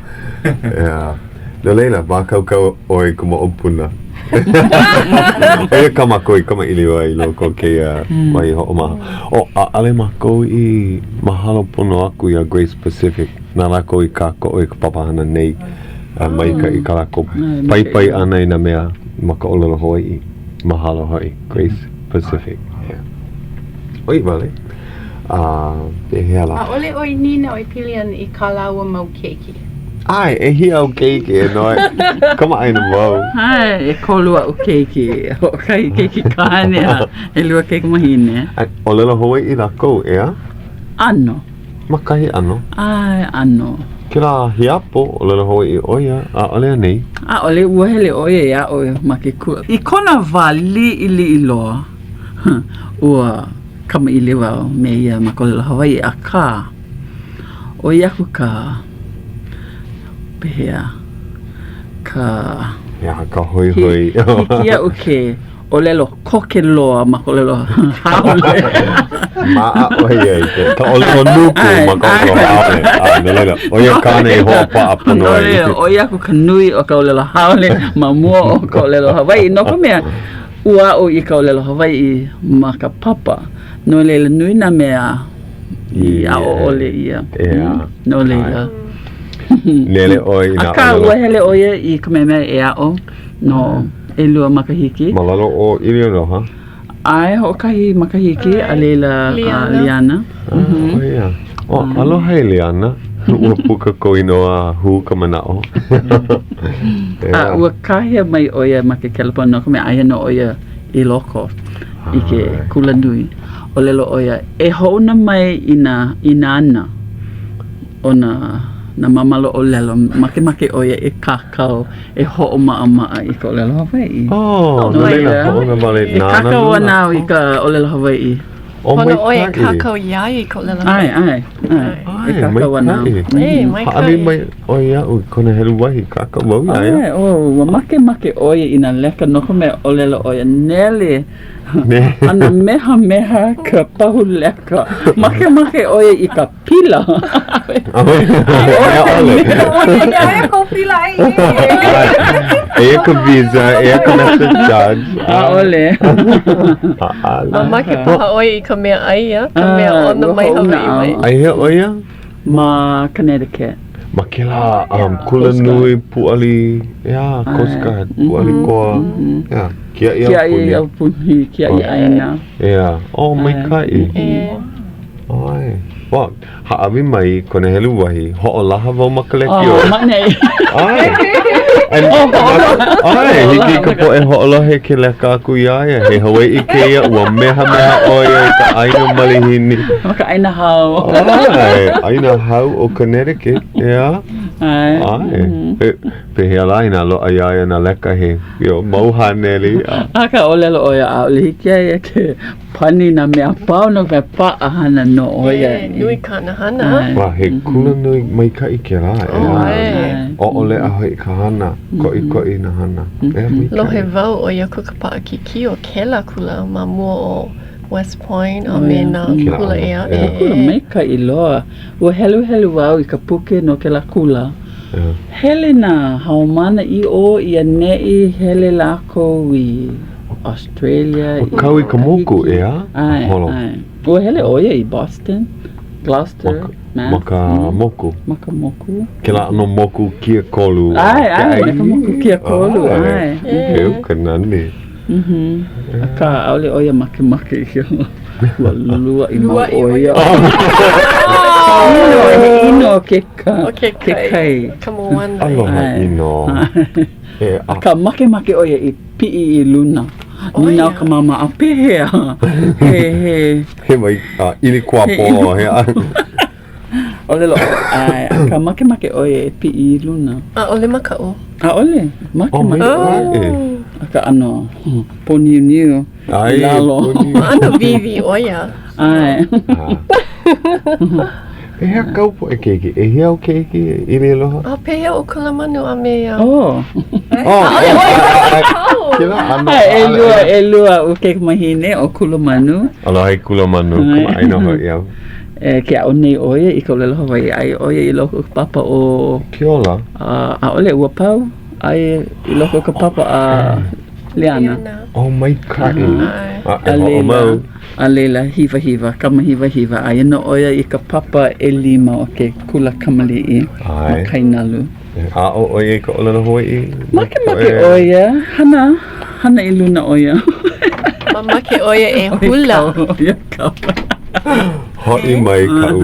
Yeah. No laila, mākaukau ʻoe i ka moʻopuna. ʻO ia kā mākou i kamaʻilio ai i loko o kēia wahi hoʻomaha. Oh, ʻaʻole mākou i mahalo pono aku iā Grace Pacific. Na lākou i kākoʻo i ka papahana nei. A maikaʻi kā lākou paipai ʻana i nā mea ma ka ʻōlelo Hawaiʻi. Mahalo hoʻi, Grace Pacific. Yeah. ʻOi wale. A pehea lā? ʻAʻole ʻoe nīnau e pili ana i kā lāua mau keiki. ʻAe, ʻehia āu keiki e Noe? Kamaʻāina wau. ʻAe, ʻekolu aʻu keiki. Hoʻokahi keiki kāne a ʻelua kaikamahine. ʻAe, ʻōlelo Hawaiʻi lākou, ʻeā? ʻAno. Ma kahi ʻano. ʻAe, ʻano. Kēlā hiapo, ʻōlelo Hawaiʻi ʻo ia, ʻaʻole anei? ʻAʻole, ua hele ʻo ia e aʻo ma ke kula. I kona wā liʻiliʻi loa, ua kamaʻilio wau me ia ma ka ʻōlelo Hawaiʻi, akā, ʻoi aku ka, pehea, ka. He aha ka hoihoi? Hiki iaʻu ke ʻōlelo koke loa ma ka ʻōlelo haole. Maʻa ʻo ia i ke ka ʻōlelo nuku ma ka ʻōlelo haole. A no laila, ʻo ia kāna i hoʻopaʻa pono ai. No laila, ʻoi aku ka nui o ka ʻōlelo haole ma mua o ka ʻōlelo Hawaiʻi, no ka mea, ua aʻo i ka ʻōlelo Hawaiʻi ma ka papa. No laila, nui nā mea i aʻo ʻole ʻia. No laila. Nele ʻoe i nā Akā, ua hele ʻo ia i Kamehameha e aʻo no ʻelua makahiki. Ma lalo o ʻIlialoha. ʻAe, hoʻokahi makahiki, a laila, Liana. ʻO ia. Oh, aloha e Liana. Ua puka kou inoa a hū ka manaʻo. A ua kāhea mai ʻo ia ma ke kelepona no ka mea aia nō ʻo ia i loko i ke kulanui. ʻŌlelo ʻo ia, e hoʻouna mai i nā i nā ana o nā nā māmala ʻōlelo, makemake ʻo ia e kākau, e hoʻomaʻamaʻa i ka ʻōlelo Hawaiʻi. Oh, no laila, hoʻouna wale E kākau ana au i ka ʻōlelo Hawaiʻi. Oh, Pono ʻoe e maikaʻi. kākau iā ia i ka ʻōlelo ʻAe, Hawaiʻi. ʻae, ʻae. E ʻAe, kākau ana au. maikaʻi. E, maikaʻi. Hāʻawi mai ʻoe iaʻu i kona helu wahi, kākau wau iā ia. ʻAe, oh, ua makemake ʻo ia i nā leka no ka mea ʻōlelo ʻo ia, nele ʻano mehameha ka pahu leka. Makemake ʻo ia i ka pila. ʻAʻole. Aia kou pila ai. Eia ka visa, eia ka Mastercard. ʻAʻole. ʻAʻole. Mamake paha ʻoe i ka mea ʻai, a ka mea ʻono mai Hawaiʻi mai. Ai hea ʻo ia? Ma Connecticut. Ma kēlā um, kula nui pūʻali, ʻeā, Coast Guard, pūʻali koa, ʻeā, kiaʻi aupuni. Kiaʻi aupuni, kiaʻi ʻāina. ʻEā, oh, maikaʻi. ʻAe. Well, hāʻawi mai i kona helu wahi, hoʻolaha wau ma ka lekiō. Oh, ma nei. ʻAe. And, ʻae, hiki i ka poʻe hoʻolohe ke leka aku iā ia. He Hawaiʻi kēia, ua mehameha ʻo ia i ka ʻāina malihini. Ma ka ʻāina hao. ʻAe, ʻāina hao o Connecticut, ʻeā? ʻAe. ʻAe. Pe, pehea lā inā loaʻa iā ia nā leka he, you know, mau haneli. Akā, ʻōlelo ʻo ia, ʻaʻole hiki iā ia ke Pani nā mea a pau no ka mea paʻahana nō ʻo ia. E, nui kāna hana. Ua he kula nui maikaʻi kēlā, ʻeā. ʻOʻoleʻa hoʻi ka hana, koʻikoʻi nā hana. ʻEā, maikaʻi. Lohe wau ʻo ia aku ka paʻakikī o kēlā kula ma mua o West Point a me nā kula ʻē aʻe. He kula maikaʻi loa. Ua heluhelu au i ka puke no kēlā kula. Hele nā haumāna i ʻō i ʻaneʻi, hele lākou i Australia. Ua kau i ka moku, ʻeā? ʻAe, Holo. ʻae. Ua hele ʻo ia i Boston, Gloucester, Mass. Ma ka moku. Ma ka moku. Kēlā ʻano moku kia kolu. ʻAe, ʻae, me ka moku kia kolu, ʻae. Keu ka nani. Akā, ʻaʻole ʻo ia makemake i kēlā. Ua luaʻi mau ʻo ia. ʻIno, he ʻino ke ke kai. Ka moana. Aloha ʻino. Akā, makemake ʻo ia i piʻi i luna. Nīnau ka māmā, a pehea? He, he. He mai, a, ʻili kuapo, he a. ʻŌlelo, ʻae, akā makemake ʻo ia e piʻi i luna. ʻAʻole makaʻu. ʻAʻole, makemake. Oh, Akā ʻano pōniuniu i lalo. ʻAno wīwī ʻo ia. ʻAe. Pehea kāu poʻe keiki? ʻEhia āu keiki ʻili aloha? A pehea ʻo Kulamanu a me ia? Oh. Oh, kēlā ʻano. ʻElua, ʻelua aʻu kaikamahine ʻo Kulamanu. Aloha e Kulamanu, kamaʻāina hoʻi au. E ke aʻo nei ʻo ia i ka ʻōlelo Hawaiʻi, aia ʻo ia i loko o ka papa ʻo Kiola. ʻAʻole, ua pau, aia i loko o ka papa a Leana. Oh, maikaʻi. A e hoʻomau. A laila, hiwahiwa, Kamahiwahiwa, aia nō ʻo ia i ka papa ʻelima o ke kula kamaliʻi ma Kainalu. Aʻo ʻo ia i ka ʻōlelo Hawaiʻi? Makemake ʻo ia, hana, hana i luna ʻo ia. Mamake ʻo ia e hula. Hoʻi mai kaʻu.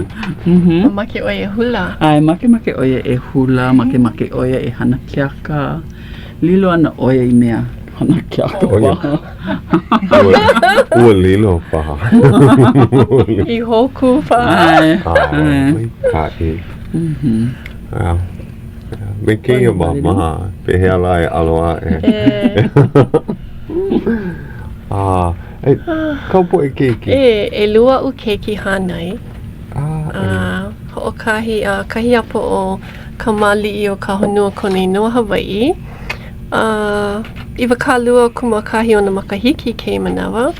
Mamake ʻo ia e hula. ʻAe, makemake ʻo ia e hula, makemake ʻo ia e hana keaka. Lilo ana ʻo ia i mea hana keaka paha. Ua lilo paha. I hōkū paha. ʻAe. ʻAe, maikaʻi. Me kēia māmā, pehea lā e ʻalo aʻe. A, e, kāu poʻe keiki? E, ʻelua aʻu keiki hānai. A, hoʻokahi, a, kahi apo o Kamāliʻi o ka honua kona inoa Hawaiʻi. A, 20 kūmākahi ona makahiki kēia manawa.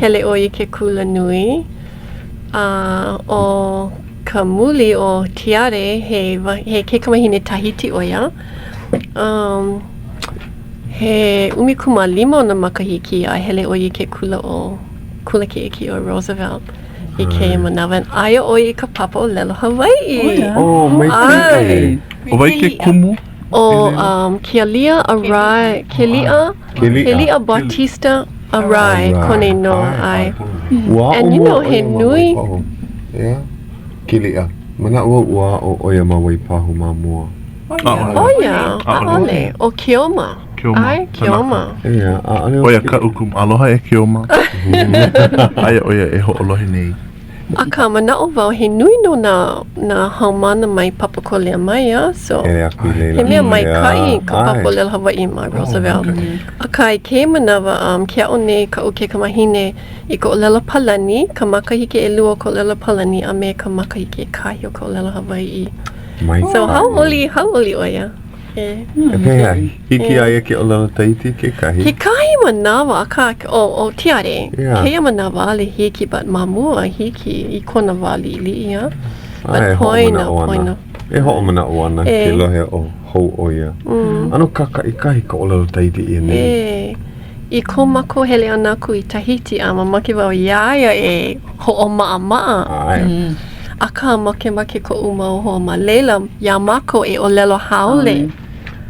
Hele ʻo ia i ke kula nui. A, ʻo ka muli ʻo Tiare, he, he kaikamahine Tahiti ʻo ia. Um, he 15 ona makahiki a hele ʻo ia i ke kula ʻo Kula Kiʻekiʻe o Roosevelt i kēia manawa. Aia ʻo ia i ka papa ʻōlelo Hawaiʻi. Oh, maikaʻi. ʻO wai ke kumu? ʻO um, Kealia Arai, Keliʻa, Keliʻa Bautista Arai, kona inoa, ʻae. Ua And you know, he nui. Yeah, Keliʻa. Manaʻo au ua aʻo ʻo ia ma Waipahu ma mua. ʻAʻole. ʻO ia, ʻaʻole. ʻO Keoma. Keoma. ʻAe, Keoma. ʻEā, ʻaʻole ʻO ia kaʻu kumu. Aloha e Keoma. Aia ʻo ia e hoʻolohe nei. Akā, manaʻo wau he nui nō nā, nā haumāna mai Papakolea mai, a so. Hele aku i laila. He mea maikaʻi ka ʻAe. papa ʻōlelo Hawaiʻi ma Roosevelt. Akā, i kēia manawa, um, ke aʻo nei kaʻu kaikamahine i ka ʻōlelo Palani, ka makahiki ʻelua o ka ʻōlelo Palani a me ka makahiki ʻekahi o ka ʻōlelo Hawaiʻi. Maikaʻi. So, hauʻoli, hauʻoli ʻo ia. E. E pehea, hiki iā ia ke ʻōlelo Tahiti kekahi? Kekahi manawa, akā, ʻo, ʻo Tiare, Yeah. kēia manawa ʻaʻole hiki, but ma mua hiki i kona wā liʻiliʻi, a. But A e poina, hoʻomanaʻo ana. poina. E hoʻomanaʻo ana E. ke lohe o hou ʻo ia. ʻAno kākaʻikahi ka ʻōlelo Tahiti ʻia nei. E. I ko mākou hele ʻana aku i Tahiti a mamake wau iā ia e hoʻomaʻamaʻa. ʻAe. Akā, makemake koʻu mau hoa ma laila iā mākou e ʻōlelo haole.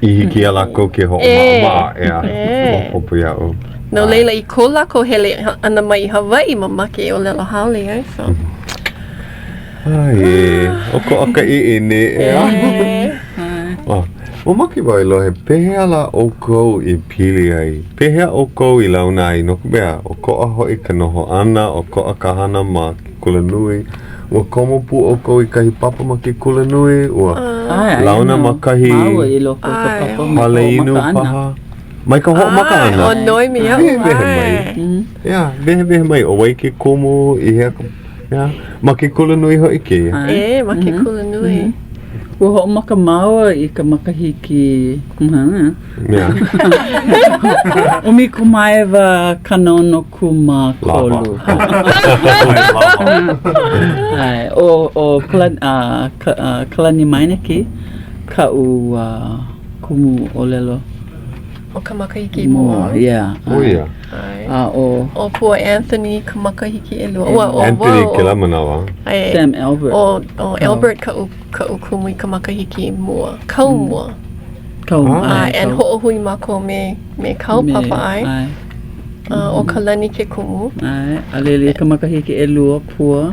I hiki iā lākou ke hoʻomaʻamaʻa, ʻeā, maopopo iaʻu. No laila, i ko lākou hele ʻana mai i Hawaiʻi, mamake e ʻōlelo haole, ʻae, so. Ai, ē, ʻokoʻa ka ʻiʻini, ʻeā. Mamake wau e lohe, pehea lā ʻoukou i pili ai? Pehea ʻoukou i launa ai? No ka mea, ʻokoʻa hoʻi ka noho ʻana, ʻokoʻa ka hana ma ke kulanui. Ua komo pū ʻoukou i kahi papa ma ke kulanui? Ua launa ma kahi hale inu paha? Mai ka hoʻomaka ʻana. ʻO Noemi iaʻu. Wehewehe mai. ʻEā, wehewehe mai, ʻo wai ke kumu i hea ka, ʻeā, ma ke kulanui hoʻi kēia. ʻE, ma ke kulanui. Ua hoʻomaka māua i ka makahiki 1963. ʻAe, ʻo, ʻo Kalani, Kalani Meinecke kaʻu kumu ʻōlelo. ʻO ka makahiki mua. Yeah. ʻO ia. A ʻo. ʻO Pua Anthony ka makahiki ʻelua. Ua ʻo Anthony kēlā manawa. Sam Albert. ʻO, ʻo Albert kaʻu, kaʻu kumu i ka makahiki mua. Kau mua. Kau mua. ʻAe, and hoʻohui mākou me, me kāu papa, ʻae. ʻAe. ʻO Kalani ke kumu. ʻAe, a laila i ka makahiki ʻelua, Pua.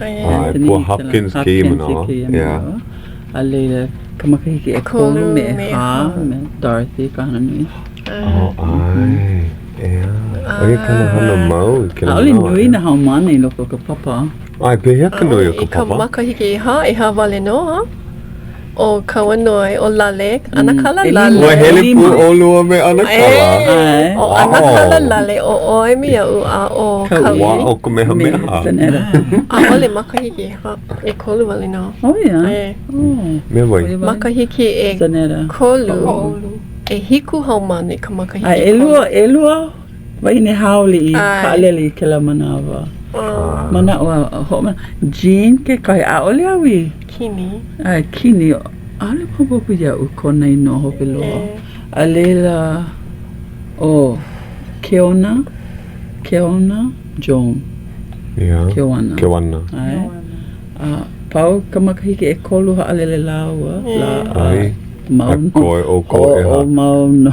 ʻAe, Pua Hopkins kēia manawa. Hopkins kēia manawa. A laila, ka makahiki ʻekolu me ʻehā, me Dorothy Kahananui. Oh, ʻae, ʻeā. ʻO ia kāna hana mau i kēlā ʻAʻole manawa. nui nā haumāna i loko o ka papa. ʻAe, pehea ka nui o ka I ka papa? makahiki ʻehā, ʻehā wale nō, ha? ʻO Kauanoe, ʻo Lale, ʻAnakala Lale. Ua hele pū ʻolua me ʻAnakala. ʻAe. ʻO ʻAnakala Lale, ʻo ʻoe me iaʻu, a ʻo Kauʻi. Wā o Kamehameha. ʻAʻole makahiki ʻehā, ʻekolu wale nō. ʻO ia? ʻAe. Me wai? Makahiki ʻekolu, ʻehiku haumāna i ka makahiki ʻekolu. A ʻelua, ʻelua wahine haole i haʻalele i kēlā manawa. Manaʻo au, hoʻomanaʻo, Jean kekahi, ʻaʻole au i. Kini. ʻAe, Kini, ʻaʻole maopopo iaʻu kona inoa hope loa. A laila, ʻo Keona, Keona Joan. Yeah. Keoana. Keoana. ʻAe. A pau ka makahiki ʻekolu haʻalele lāua. La, ʻAe. Mau A nō. koe ʻoukou ʻehā. Hoʻomau nō.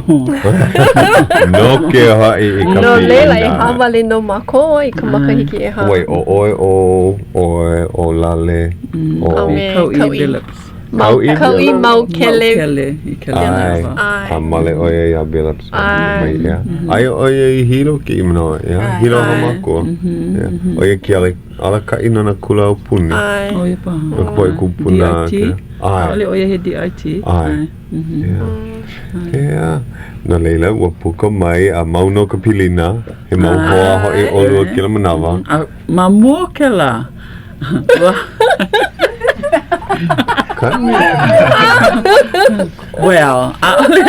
No ke haʻi i ka No laila, pilina. ʻehā wale nō mākou i ka makahiki ʻehā. Wait, ʻo ʻoe, ʻo ʻoe, ʻo Lale, ʻo... A me Kauʻi Kauʻi. Billups. Kauʻi Kauʻi Maukele. Maukele i kēlā ʻAe. manawa. A male ʻo ia iā Billups. ʻAe. Mai, ʻeā. Aia ʻo ia i Hilo kēia manawa, ʻeā. Hilo Hāmākua. ʻEā. ʻO ia ke ala Alakaʻi no nā kula aupuni. ʻAe. ʻO ia paha. No ka poʻe kūpuna. DIT? ʻAe. ʻAʻole ʻo ia he DIT? ʻAe. ʻEā. ʻEā. No laila, ua puka mai a mau nō ka pilina. He mau hoa hoʻi ʻolua kēlā manawa. A ma mua o kēlā, ua Well, ʻaʻole.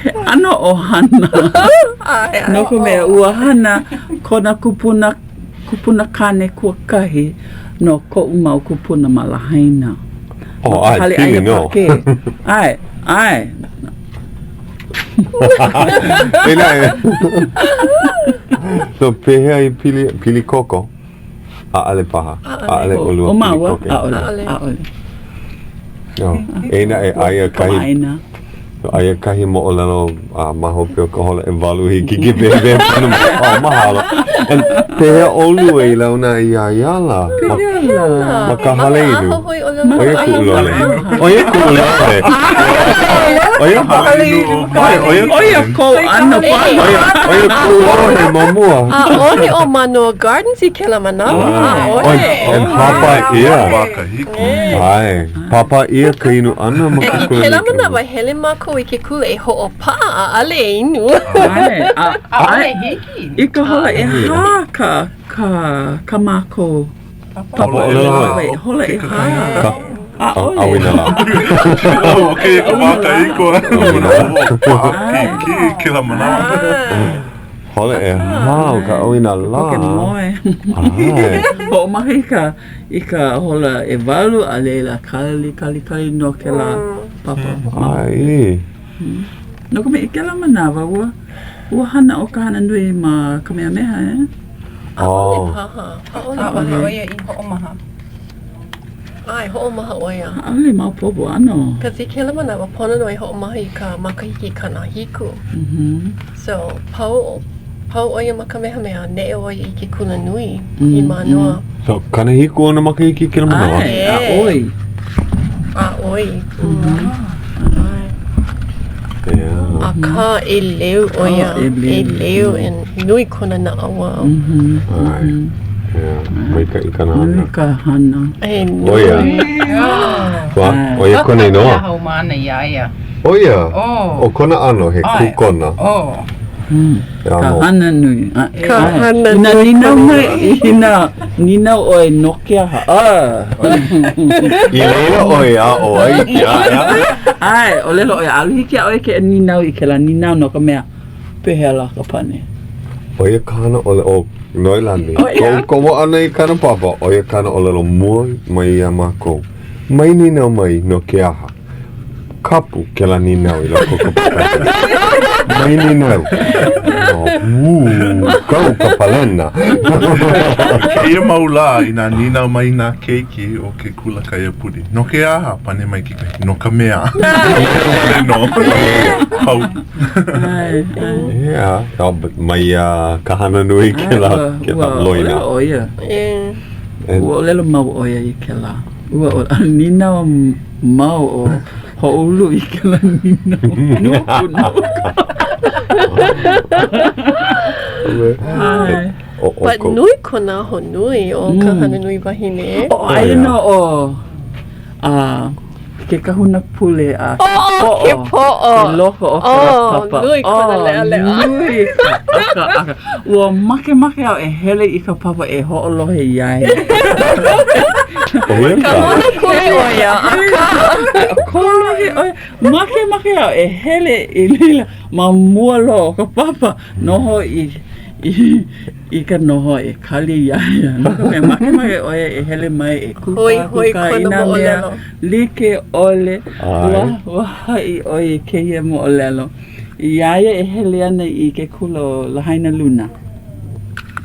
He ʻano ʻohana. No ka mea, ua hana kona kupuna, kupuna kāne kuakahi no koʻu mau kūpuna ma Lahaina. Oh, ʻae, pili nō. ʻAe, ʻae. E naʻe. So, pehea i pili, pili koko? ʻAʻole paha. ʻAʻole ʻolua ʻO māua, pili koke. ʻaʻole, ʻaʻole. Oh, e naʻe, aia kahi. Kamaʻāina. Aia kahi moʻolelo a ma hope o ka hola ʻewalu hiki ke wehewehe pono mai. Oh, mahalo. And pehea ʻolua i launa ai iā ia ala? Pehea lā? Ma ka hale inu. Ma ʻO ia kuʻu lole. ʻO ia kuʻu lole. ʻO ia ʻO ia ʻO ia kou ʻano paha. ʻO ia kuʻu lole ma mua. ʻAʻohe ʻo Manoa Gardens i kēlā manawa. ʻAʻohe. And pāpā ʻia. ʻAe. Pāpā ʻia ka inu ʻana ma ke I kula kēlā manawa, hele mākou i ke kula e hoʻopaʻa, ʻaʻole e inu. ʻAe, a, ʻaʻole hiki. I ka hola ʻehā ka, ka, kā mākou papa ʻōlelo Hawaiʻi. Hola ʻehā. ʻAʻole. ʻAuinalā. ʻO kēia ka wā kahiko. Paʻakikī kēlā manawa. Hola ʻehā o ka ʻauinalā. Koke moe. ʻAe. Hoʻomaha i ka I ka hola ʻewalu, a laila kali, kali, kali nō kēlā papa. ʻAe. No ka mea, i kēlā manawa, ua, ua hana ʻo Kahananui ma Kamehameha, eh? ʻAʻole paha. ʻAʻole paha. ʻAʻole ʻo ia i hoʻomaha. ʻAe, hoʻomaha ʻo ia. ʻAʻole maopopo, ʻano. Cause i kēlā manawa, pono nō e hoʻomaha i ka makahiki 70. So, pau, pau ʻo ia ma Kamehameha, neʻe ʻo ia i ke kula nui i Mānoa. So, 70 ona makahiki kēlā manawa? ʻAe, a ʻoi. A ʻoi. ʻAe. Yeah. Akā, ʻeleu ʻo ia. Oh, ʻeleu. ʻEleu and nui kona naʻauao. ʻAe. Yeah. Maikaʻi kana hana. Nui ka hana. E nui. ʻO ia. Ua, ʻo ia kona inoa. Nā haumāna iā ia. ʻO ia? Oh. ʻO kona ʻano he kūkona. Oh. Ka hana nui. Ka hana nui. Inā nīnau mai, inā nīnau ʻoe no ke aha? Ah. I laila ʻoe aʻo ai iā ia? ʻAe, ʻōlelo ʻoe, ʻaʻole hiki iā ʻoe ke nīnau i kēlā nīnau no ka mea, pehea lā ka pane? ʻO ia kāna ʻōlelo, ʻo Noelani, koʻu komo ʻana i kāna papa, ʻo ia kāna ʻōlelo mua mai iā mākou. Mai nīnau mai no ke aha. Kapu kēlā nīnau i loko o ka papa. Mai nīnau. Ū, kau ka palena. Kēia mau lā, inā nīnau mai nā keiki o ke kula kaiapuni, no ke aha? Pane mai kekahi, no ka mea. ʻAʻole nō. Pau. Yeah, mai iā Kahananui kēlā loina. Ua ʻōlelo ʻo ia. Ua ʻōlelo mau ʻo ia i kēlā. Ua nīnau mau ʻo Hoʻoulu i kēlā nīnau. Nuku, nuku. But nui kona ahonui ʻo Kahananui wahine. ʻO aia nō ʻo a ke kahuna pule a ke poʻo. Ke poʻo. I loko o kēlā papa. Nui kona leʻaleʻa. Nui ka ʻakaʻaka. Ua makemake au e hele i ka papa e hoʻolohe iā ia. ʻO ia ka. Kahuna pule ʻo ia, akā. Kolohe ʻo ia. Makemake au e hele i laila ma mua loa o ka papa. Noho i i, i ka noho e kali iā ia. No ka mea, makemake ʻo ia e hele mai e kūkā, Hoihoi kūkā i kona nā mea moʻolelo. like ʻole. Ua, ua haʻi ʻo ia i kēia moʻolelo. Iā ia e hele ana i ke kula o Lahaina Luna,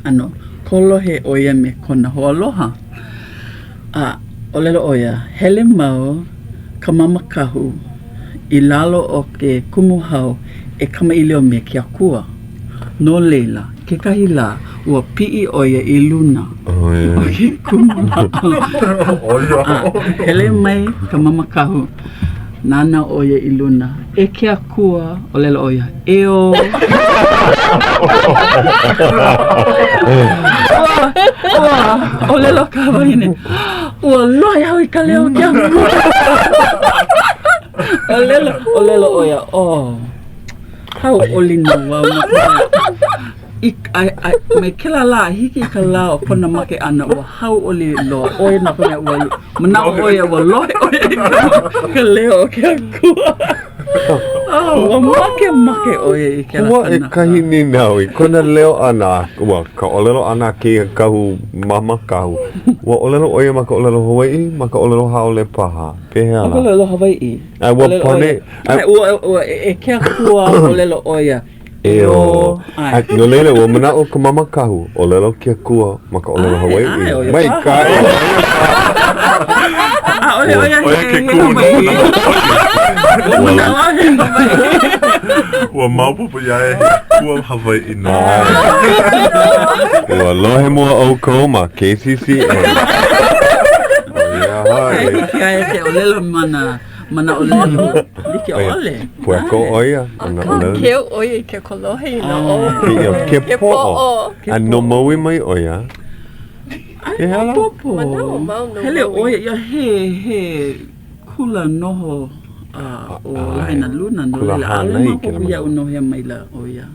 ʻano kolohe ʻo ia me kona hoaaloha. A ʻōlelo ʻo ia, hele mau ka mamakahu i lalo o ke kumu hau e kamaʻilio me ke akua. No laila, kekahi lā, ua piʻi ʻo ia i luna o ke kumu lāʻau. A hele mai ka mamakahu, nānā ʻo ia i luna. E ke akua, ʻōlelo ʻo ia, ʻEō. Ua, ua, ʻōlelo ka wahine, Ua lohe au i ka leo o ke akua. ʻŌlelo, ʻōlelo ʻo ia, oh. Hauʻoli nō wau no ka mea, i, a, a, mai kēlā lā a hiki i ka lā o kona make ʻana, ua hauʻoli loa ʻo ia no ka mea, ua manaʻo ʻo ia, ua lohe ʻo ia i ka, ka leo o ke akua. Oh, ua makemake ʻo ia i kēlā Ua e kanaka. kahi nīnau i kona leo ʻana, ua ka ʻōlelo ʻana a kēia kahu mama kahu, ua ʻōlelo ʻo ia ma ka ʻōlelo Hawaiʻi, ma ka ʻōlelo haole paha, pehea Ma ka lā? ʻōlelo Hawaiʻi. A ua pane, A ua, ua, e ke akua, ʻōlelo ʻo ia, Eō. A no laila, ua manaʻo ka mama kahu, ʻōlelo ke akua ma ka ʻōlelo Hawaiʻi. ʻAe, ʻo ia Maikaʻi. ʻAʻole ʻaʻole ʻo ia ʻO ia ke kumu no kona Ua manaʻo au he Hawaiʻi. Ua maopopo iā ia he pua Hawaiʻi nō. Ua lohe mua ʻoukou ma KCCN. ʻO ia hoʻi. Hiki iā ia ke ʻōlelo ma nā ma nā ʻōlelo like ʻole. Pueko ʻo ia ma nā ʻōlelo. Akā, keu ʻo ia i ke kolohe i nā ʻo. Ke poʻo. A no Maui mai ʻo ia. ʻAʻole maopopo. Hele ʻo ia ia he he kula noho ʻo Lahaina Luna no laila ʻaʻole maopopo iaʻu no hea maila ʻo ia.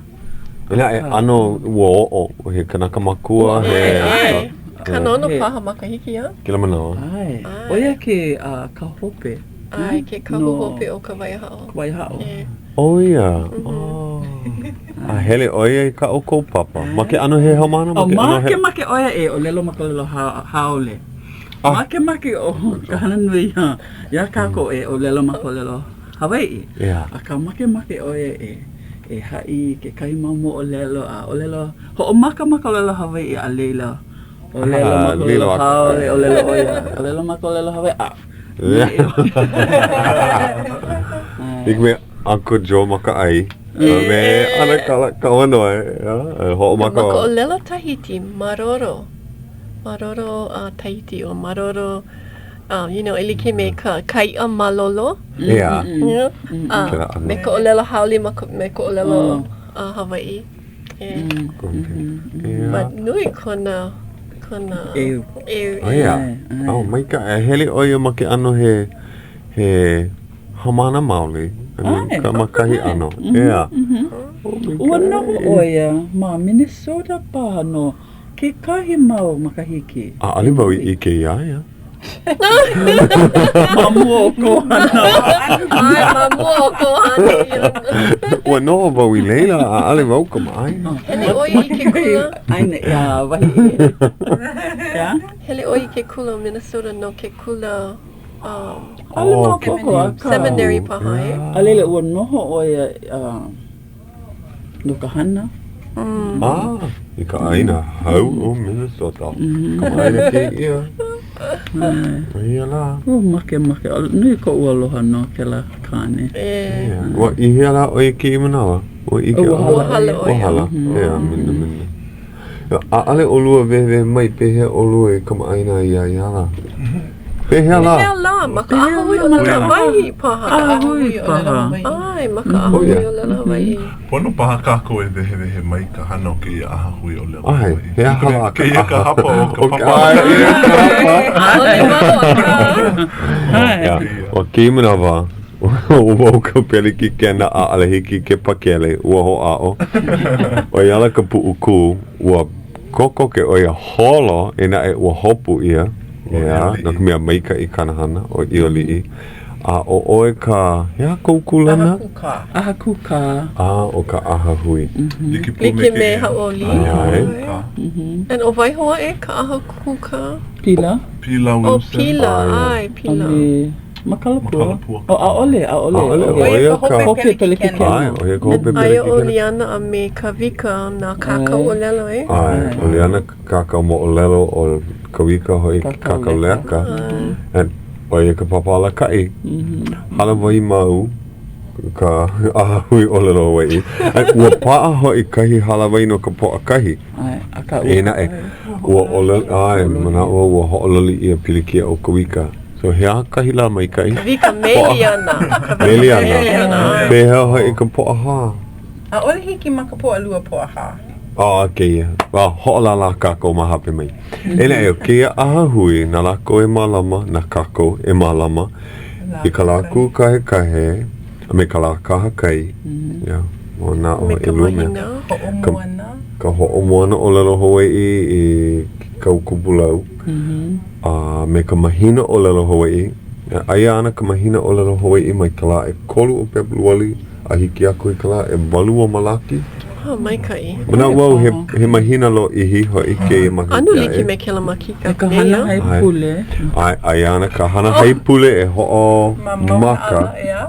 Inā e ʻano ua oʻo he kanaka makua he 60 paha makahiki a? Kēlā manawa. ʻAe. ʻO ia ke ka hope. ʻAe, ke kahu hope o Kawaiahaʻo. Kawaiahaʻo. ʻO ia. A hele ʻo ia i kā ʻoukou papa. Ma ke ʻano he haumāna? Ma ke ʻano he. Makemake ʻo ia e ʻōlelo ma ka ʻōlelo haole. Makemake ʻo ka hana nui iā kākou e ʻōlelo ma ka ʻōlelo Hawaiʻi. Akā makemake ʻo ia e e haʻi i kekahi mau moʻolelo a ʻōlelo hoʻomaka ma ka ʻōlelo Hawaiʻi a laila ʻōlelo ma ka ʻōlelo haole, ʻōlelo ʻo ia, ʻōlelo ma ka ʻōlelo Hawaiʻi a Like me Uncle Joe ma ka ʻai. A me ʻAnakala Kauanoe, e hoʻomaka. Ma ka ʻōlelo Tahiti, maroro. Maroro a Tahiti o maroro um, you know, e like me ka ka iʻa malolo. Yeah. Yeah. Uh, me ka ʻōlelo haole ma ka, me ka ʻōlelo uh, Hawaiʻi. Yeah. Yeah. But nui kona kona ʻeu. ʻeu. Oh, yeah. Oh, maikaʻi. Hele ʻo ia ma ke ʻano he he haumāna maoli. I mean, ka ma kahi ʻano. Yeah. Ua noho ʻo ia ma Minnesota paha no kekahi mau makahiki. ʻAʻole wau i ʻike iā ia. Ma mua o kou hana. ʻAe, ma mua o kou hana ʻia. Ua noho wau i laila, ʻaʻole wau kamaʻāina. Hele ʻo ia i ke kula. ʻAina ia wahi ʻē. Yeah? Hele ʻo ia i ke kula o Minnesota no ke kula um, ʻAʻole maopopo, akā. Seminary paha, eh? A laila, ua noho ʻo ia uh, no ka hana. Ah, i ka ʻāina hau o Minnesota. Kamaʻāina kēia. ʻO ia lā. Ua makemake, nui koʻu aloha no kēlā kāne. Ua i hea lā ʻo ia kēia manawa? Ua ʻike Ua hala. Ua hala. ʻEā, minamina. ʻAʻole ʻolua wehewehe mai pehea ʻolua i kamaʻāina iā ia lā. Pehea lā? Pehea lā? Ma ka ʻahahui ʻōlelo Hawaiʻi paha. ʻAhahui paha. ʻAe, ma ka ʻahahui ʻōlelo Hawaiʻi. Pono paha kākou e wehewehe mai ka hana o kēia ʻahahui ʻōlelo Hawaiʻi. ʻAe, he aha lā ka Kēia ka hapa o ka papa. ʻAe, kēia ka hapa. ʻAʻole wau akā. ʻAe. ʻO kēia manawa, ʻo wau ka pelekikena ʻaʻole hiki ke pakele, ua hoʻāʻo. ʻO ia ala ka puʻukū, ua kokoke ʻo ia holo, eia naʻe ua hopu ʻia, ʻeā, no ka mea maikaʻi kāna hana, ʻo ʻIoliʻi. A ʻo ʻoe ka, he aha kou kūlana? ʻAha kūkā. ʻAha kūkā. A, ʻo ka ʻahahui. Like pū Like me Hauʻoli. ʻAe. And ʻo wai hou aʻe ka ʻaha kūkā? Pila. Pila ʻO Wilson. Pila, ʻae, Pila. A me Makalapua. Makalapua. Oh, ʻaʻole, ʻaʻole. ʻAʻole, ʻo ia ka hope pelekikena. ʻAe, ʻo ia ka hope Aia ʻo pelekikena. Liana a me Kawika nā kākau ʻōlelo, e? ʻAe, ʻo Liana ke kākau moʻolelo, ʻo Kawika hoʻi ke kākau leka. And ʻo ia ka papa alakaʻi. Hālāwai mau ka ʻAhahui ʻŌlelo Hawaiʻi. Ua paʻa hoʻi kahi hālāwai no ka Pōʻakahi. ʻAe, akā ua. Eia naʻe, ua ʻōlelo, ʻae, manaʻo au ua hoʻololi ʻia pilikia ʻo Kawika. So he aha kahi lā maikaʻi? Kawika me Liana. Me Liana. Pehea hoʻi ka Pōʻahā? ʻAʻole hiki ma ka Pōʻalua Pōʻahā. A, kēia. A, hoʻolālā kākou ma hope mai. Eia naʻe, ʻo kēia ʻahahui, na lākou e mālama, na kākou e mālama i ka lā kūkahekahe a me ka lā kahakai. Yeah. ʻO nā Me ka ʻelua mea. mahina. Hoʻomoana. Ka hoʻomoana ʻōlelo Hawaiʻi i kau kupulau. A me ka mahina ʻōlelo Hawaiʻi. Aia ana ka mahina ʻōlelo Hawaiʻi mai ka lā ʻekolu o Pepeluali a hiki aku i ka lā ʻewalu o Malaki. Oh, maikaʻi. Manaʻo au he, he mahina lōʻihi hoʻi kēia makahiki ʻAno aʻe. like me kēlā makika. E ka hana haipule. ʻAe, aia ana ka hana haipule e hoʻomaka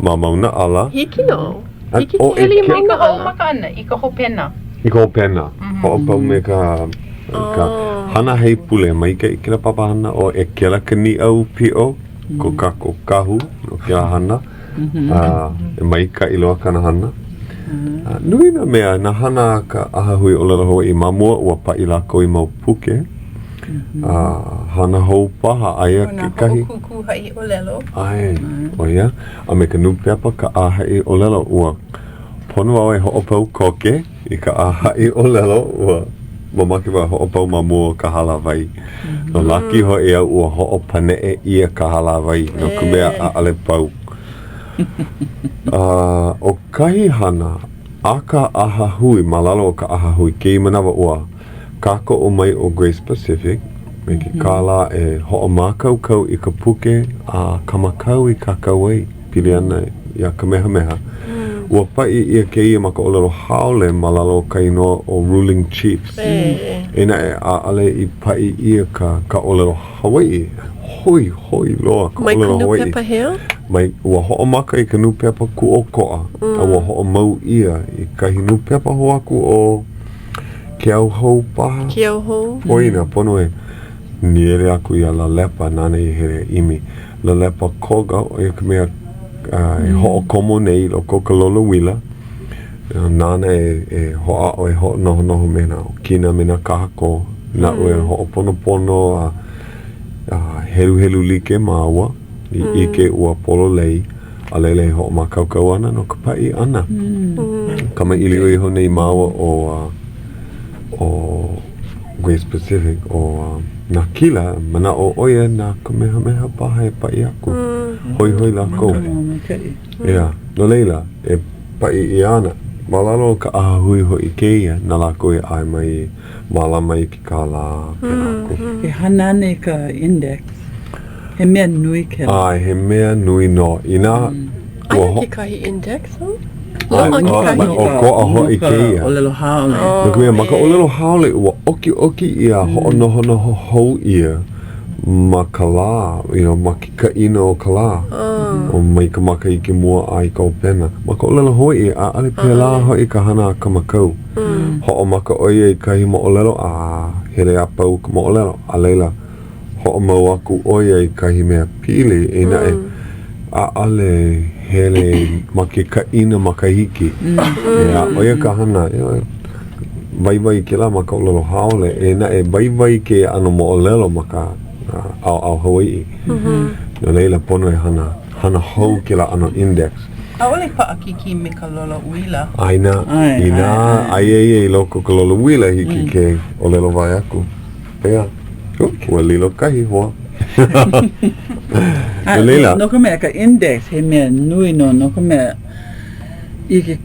ma Mauna ʻAla. Hiki nō. Hiki ke hele i I Mauna ka ʻAla. hoʻomaka ʻana, i ka hopena. I ka hopena. Hoʻopau me ka, ka hana haipule. Maikaʻi kēlā papahana ʻo Ekela ka Nīʻau Piʻo. ko kākou kahu no kēlā hana. A e maikaʻi loa kāna hana. A nui nā mea, nā hana a ka ʻAhahui ʻŌlelo Hawaiʻi. Ma mua, ua paʻi lākou i mau puke. A hana hou paha, aia ʻO nā kekahi. hoʻokūkū haʻi ʻōlelo. ʻAe, ʻo ia. A me ka nūpepa ka ʻĀhaʻi ʻōlelo, ua pono au e hoʻopau koke i ka ʻāhaʻi ʻōlelo, ua mamake wau e hoʻopau ma mua o ka hālāwai. No laki hoʻi au ua hoʻopaneʻe ʻia ka hālāwai no ka mea ʻaʻole pau. A ʻo kahi hana a ka ʻahahui ma lalo o ka ʻahahui kēia manawa ua kākoʻo mai ʻo Grace Pacific me ke kālā e hoʻomākaukau i ka puke a Kamakau i kākau ai pili ana iā Kamehameha. Ua paʻi ʻia kēia ma ka ʻōlelo haole ma lalo o ka inoa ʻo Ruling Chiefs. Eia naʻe, ʻaʻole i paʻi ʻia ka ka ʻōlelo Hawaiʻi. Hoihoi loa ka Mai ka ʻōlelo Hawaiʻi. nūpepa hea? Mai, ua hoʻomaka i ka nūpepa Kūʻokoʻa a ua hoʻomau ʻia i kahi nūpepa hou aku ʻo Ke Au Hou paha? Ke Au Hou. Poina, pono e nīele aku iā Lalepa nāna i hele e ʻimi. Lalepa Koga, ʻo ia ka mea e hoʻokomo nei i loko o ka lola uila. Nāna e hoʻāʻo e hoʻonohonoho me nā ʻokina me nā kahakō. Naʻu e hoʻoponopono a heluhelu like māua i ʻike ua pololei. A laila e hoʻomākaukau ana no ka paʻi ʻana. Kamaʻilio iho nei māua ʻo ʻo Grace Pacific, ʻo Nākila, manaʻo ʻo ia na Kamehameha paha e paʻi aku. Hoihoi lākou. Yeah, no laila, e paʻi ʻia ana. Ma lalo o ka ʻahahui hoʻi kēia, na lākou i ʻae mai e mālama i ke kālā pēlā aku. E hana ana i ka index. He mea nui kēlā. ʻAe, he mea nui nō. Inā ua Aia ho-. kekahi index, huh? ʻAe, Loaʻa kekahi. ʻokoʻa hoʻi kēia. ʻōlelo haole. No ka mea, ma ka ʻōlelo haole, ua ʻokiʻoki ʻia, hoʻonohonoho hou ʻia ma ka lā, you know, ma ke kaʻina o ka lā, o mai ka makahiki mua a i ka hopena. Ma ka ʻōlelo Hawaiʻi, ʻaʻole pēlā hoʻi ka hana a Kamakau. Hoʻomaka ʻo ia i kahi moʻolelo a hele a pau ka moʻolelo, a laila, Hoʻomau aku ʻo ia i kahi mea pili, eia naʻe, ʻaʻole hele ma ke kaʻina makahiki. ʻEā, ʻo ia ka hana, waiwai kēlā ma ka ʻōlelo haole, eia naʻe, waiwai kēia ʻano moʻolelo ma ka ʻaoʻao Hawaiʻi. No laila, pono e hana, hana hou kēlā ʻano index. ʻAʻole paʻakikī me ka lola uila. A inā, inā aia ia i loko o ka lola uila, hiki ke ʻōlelo wae aku. ʻEā, ua lilo kahi hoa. No laila. No ka mea, ka index, he mea nui nō, no ka mea, i ke,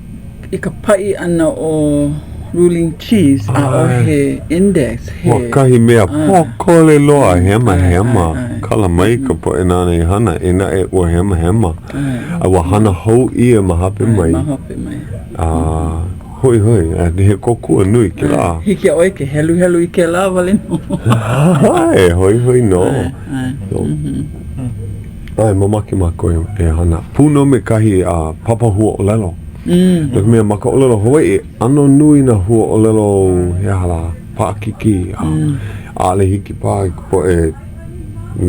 i ka paʻi ʻana o Ruling Chiefs, ʻaʻohe index, he. Ua kahi mea pōkole loa, hemahema, kala mai ka poʻe nāna i hana, eia naʻe ua hemahema. A ua hana hou ʻia ma hope mai. Ma hope mai. A Hoihoi, a he kōkua nui kēlā. Hiki iā ʻoe ke heluhelu i kēlā wale nō. ʻAe, hoihoi nō. ʻAe, mamake mākou e hana pū nō me kahi papa huaʻōlelo. No ka mea, ma ka ʻōlelo Hawaiʻi, ʻano nui nā huaʻōlelo he aha lā, paʻakikī, a ʻaʻole hiki paha i ka poʻe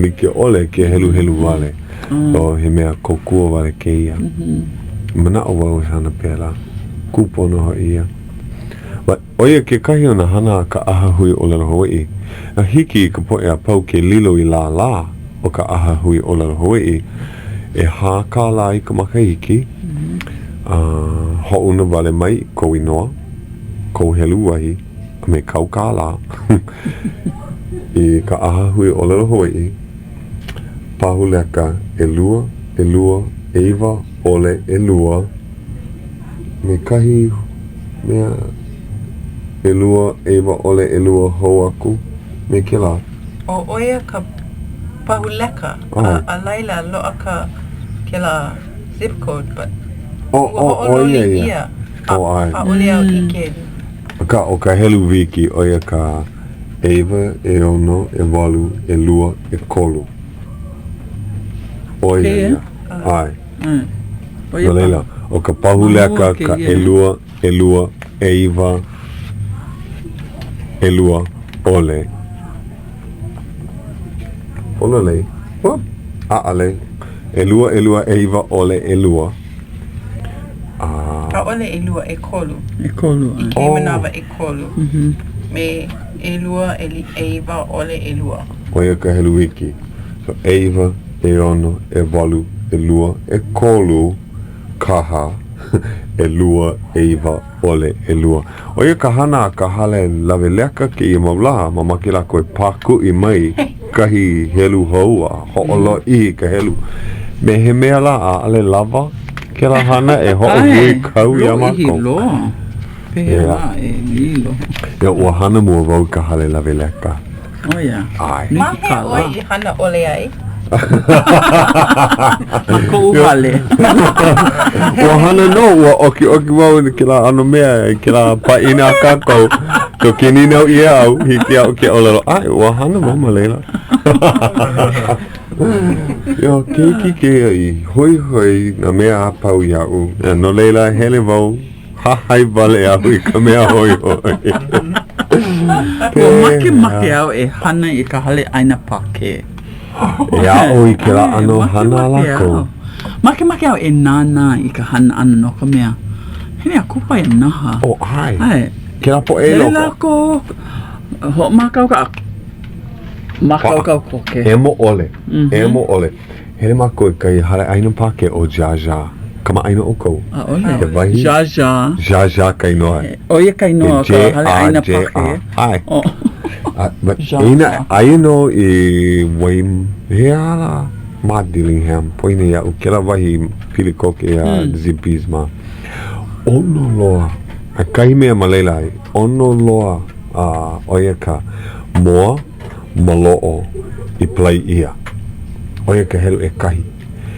like ʻole ke heluhelu wale. So, he mea kōkua wale kēia. Manaʻo wau e hana pēlā. Kūpono hoʻi ia. But, ʻo ia kekahi o nā hana a ka ʻAhahui ʻŌlelo Hawaiʻi. A hiki i ka poʻe a pau ke lilo i lālā o ka ʻAhahui ʻŌlelo Hawaiʻi, ʻehā kālā i ka makahiki, a hoʻouna wale mai kou inoa, kou helu wahi, a me kāu kālā i ka ʻAhahui ʻŌlelo Hawaiʻi, pahu leka ʻelua, ʻelua, ʻeiwa, ʻole, ʻelua, me kahi mea ʻelua, ʻeiwa, ʻole, ʻelua hou aku me kēlā. ʻO ʻo ia ka pahu leka, a a laila loaʻa ka kēlā zip code, but ua hoʻololi ʻia, a ʻaʻole au ʻike. Akā, ʻo ka helu wiki, ʻo ia ka ʻeiwa, ʻeono, ʻewalu, ʻelua, ʻekolu. ʻO ia ia. ʻAe. No laila, ʻo ka pahu leka ka ʻelua, ʻelua, ʻeiwa, ʻelua, ʻole. Pololei. ʻAʻole. ʻElua, ʻelua, ʻeiwa, ʻole, ʻelua. A. ʻAʻole ʻelua, ʻekolu. ʻEkolu, ʻae. I kēia manawa, ʻekolu. Me ʻelua, ʻeiwa, ʻole, ʻelua. ʻO ia ka helu hiki. So, ʻeiwa, ʻeono, ʻewalu, ʻelua, ʻekolu, kaha, ʻelua, ʻeiwa, ʻole, ʻelua. ʻO ia ka hana a ka hale lawe leka kēia mau lā, mamake lākou e pākuʻi mai kahi helu hou a hoʻolōʻihi ka helu. Me he mea lā, ʻaʻole lawa kēlā hana e hoʻohuikau iā lōʻihi mākou. loa. Pehea lā e lilo. Ia, ua hana mua wau i ka hale lawe leka. ʻO ia. ʻAe. Ma hea ʻoe i hana ʻole ai? Ma koʻu hale. Ua hana nō, ua ʻokiʻoki wau i kēlā ʻano mea, i kēlā pāʻina a kākou. So ke nīnau ʻia au, hiki iaʻu ke ʻōlelo, ʻae, ua hana wau ma laila. Io, keiki kēia i hoihoi nā mea a pau iaʻu. No laila, hele wau Hahai wale au i ka mea hoihoi. Ua makemake au e hana i ka hale ʻaina Pākē. E aʻo i kēlā ʻano hana a lākou. Makemake au e nānā i ka hana ʻana no ka mea, he mea kupaianaha. Oh, ʻae. ʻAe. Kēlā poʻe i loko. Hele lākou, hoʻomākaukau a mākaukau koke. ʻEmo ʻole, ʻemo ʻole. Hele mākou i kahi hale ʻaina Pākē ʻo Zsa Zsa. Kamaʻāina ʻoukou? ʻAʻole. He wahi? Zsa Zsa. Zsa Zsa ka inoa. ʻO ia ka inoa o ka hale ʻaina Pākē. ʻAe. Eia, aia nō i Wai, he aha lā? Ma Dillingham, poina iaʻu, kēlā wahi pili koke iā Zippy's mā. ʻOno loa. A kahi mea ma laila ai, ʻono loa, a ʻo ia ka moa. maloʻo i palai ʻia. ʻO ia ka helu ʻekahi.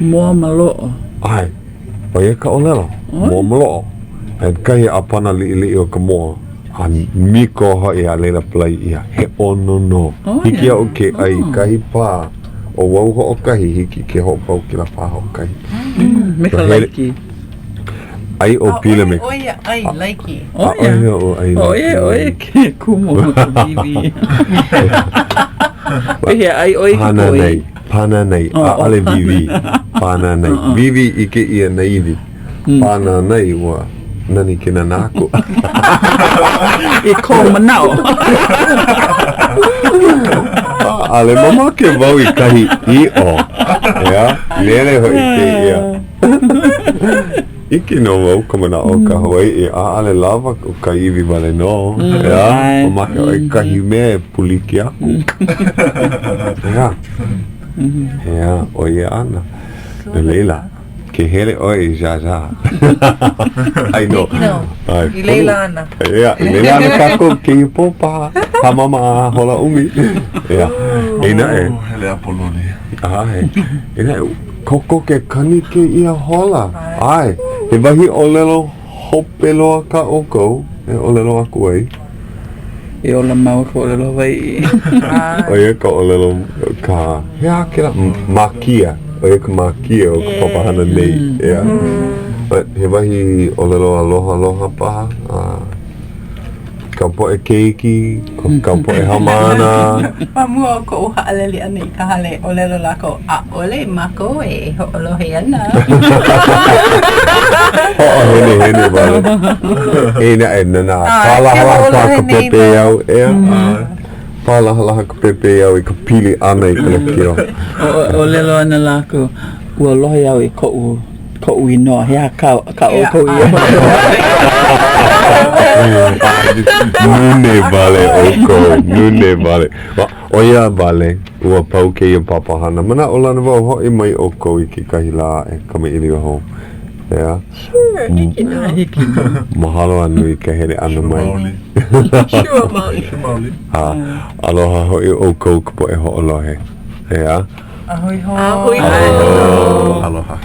Moa maloʻo. ʻAe. ʻO ia ka ʻōlelo. Moa maloʻo. A kahi ʻāpana liʻiliʻi o ka moa, a miko hoʻi a laila palai ʻia. He ʻono nō. Hiki iaʻu ke ʻai i kahi pā, ʻo wau hoʻokahi, hiki ke hoʻopau kēlā pā hoʻokahi. Me ka laiki. ʻAi ʻo Pila me. ʻAʻole ʻo ia ʻai laiki. ʻAʻole oʻu ʻai laiki. ʻO ia, ʻo ia ke kumu o ka wīwī. Pehea, ʻai ʻoe i ka poi? Pananai, pananai, ʻaʻole wīwī. Pananai. Wīwī ʻike ʻia nā iwi. Pananai, ua nani ke nānā aku. I kou manaʻo. ʻAʻole mamake wau i kahi ʻiʻo. ʻEā, nele hoʻi kēia. ʻIke nō wau ka manaʻo o ka Hawaiʻi, ʻaʻole lawa ʻo ka iwi wale nō, ʻeā? Mamake ʻoe i kahi mea e pūliki aku. ʻEā, ʻeā, ʻo ia ana. No laila, ke hele ʻoe i Zsa Zsa. ʻAe nō. I laila ana. ʻEā, i laila ana kākou kēia pō paha, hāmama a hola ʻumi. ʻEā, eia naʻe. Hele a pōloli. ʻAe, eia naʻe. Kokoke kani kēia hola. ʻAe, he wahi ʻōlelo hope loa kā ʻoukou e ʻōlelo aku ai. E ola mau ka ʻōlelo Hawaiʻi. ʻO ia ka ʻōlelo ka, he aha kēlā? Mākia. ʻO ia ka mākia o ka papahana nei, ʻeā. But he wahi ʻōlelo aloha aloha paha. Ka poʻe keiki, ka poʻe haumāna. Ma mua o koʻu haʻalele ʻana i ka hale, ʻōlelo lākou, ʻAʻole mākou e hoʻolohe ana. Hoʻohenehene wale. Eia naʻe, nānā, pālahalaha paha ka pepeiao, ʻeā? Pālahalaha ka pepeiao i ka pili ʻana i ka lekiō. ʻŌlelo ana lākou, ua lohe au i koʻu koʻu inoa, he aha kā, kā ʻoukou i Nūnē wale ʻoukou, nūnē wale. ʻO ia wale, ua pau kēia papahana. Manaʻolana wau, hoʻi mai ʻoukou i kekahi lā aʻe kamaʻilio hou. ʻEā? Sure, hiki nō. Hiki nō. Mahalo a nui ka hele ʻana mai. Sure maoli. Sure maoli. Sure maoli. A aloha hoʻi ʻoukou ka poʻe hoʻolohe. ʻEā? A hui hou. A hui hou. Aloha.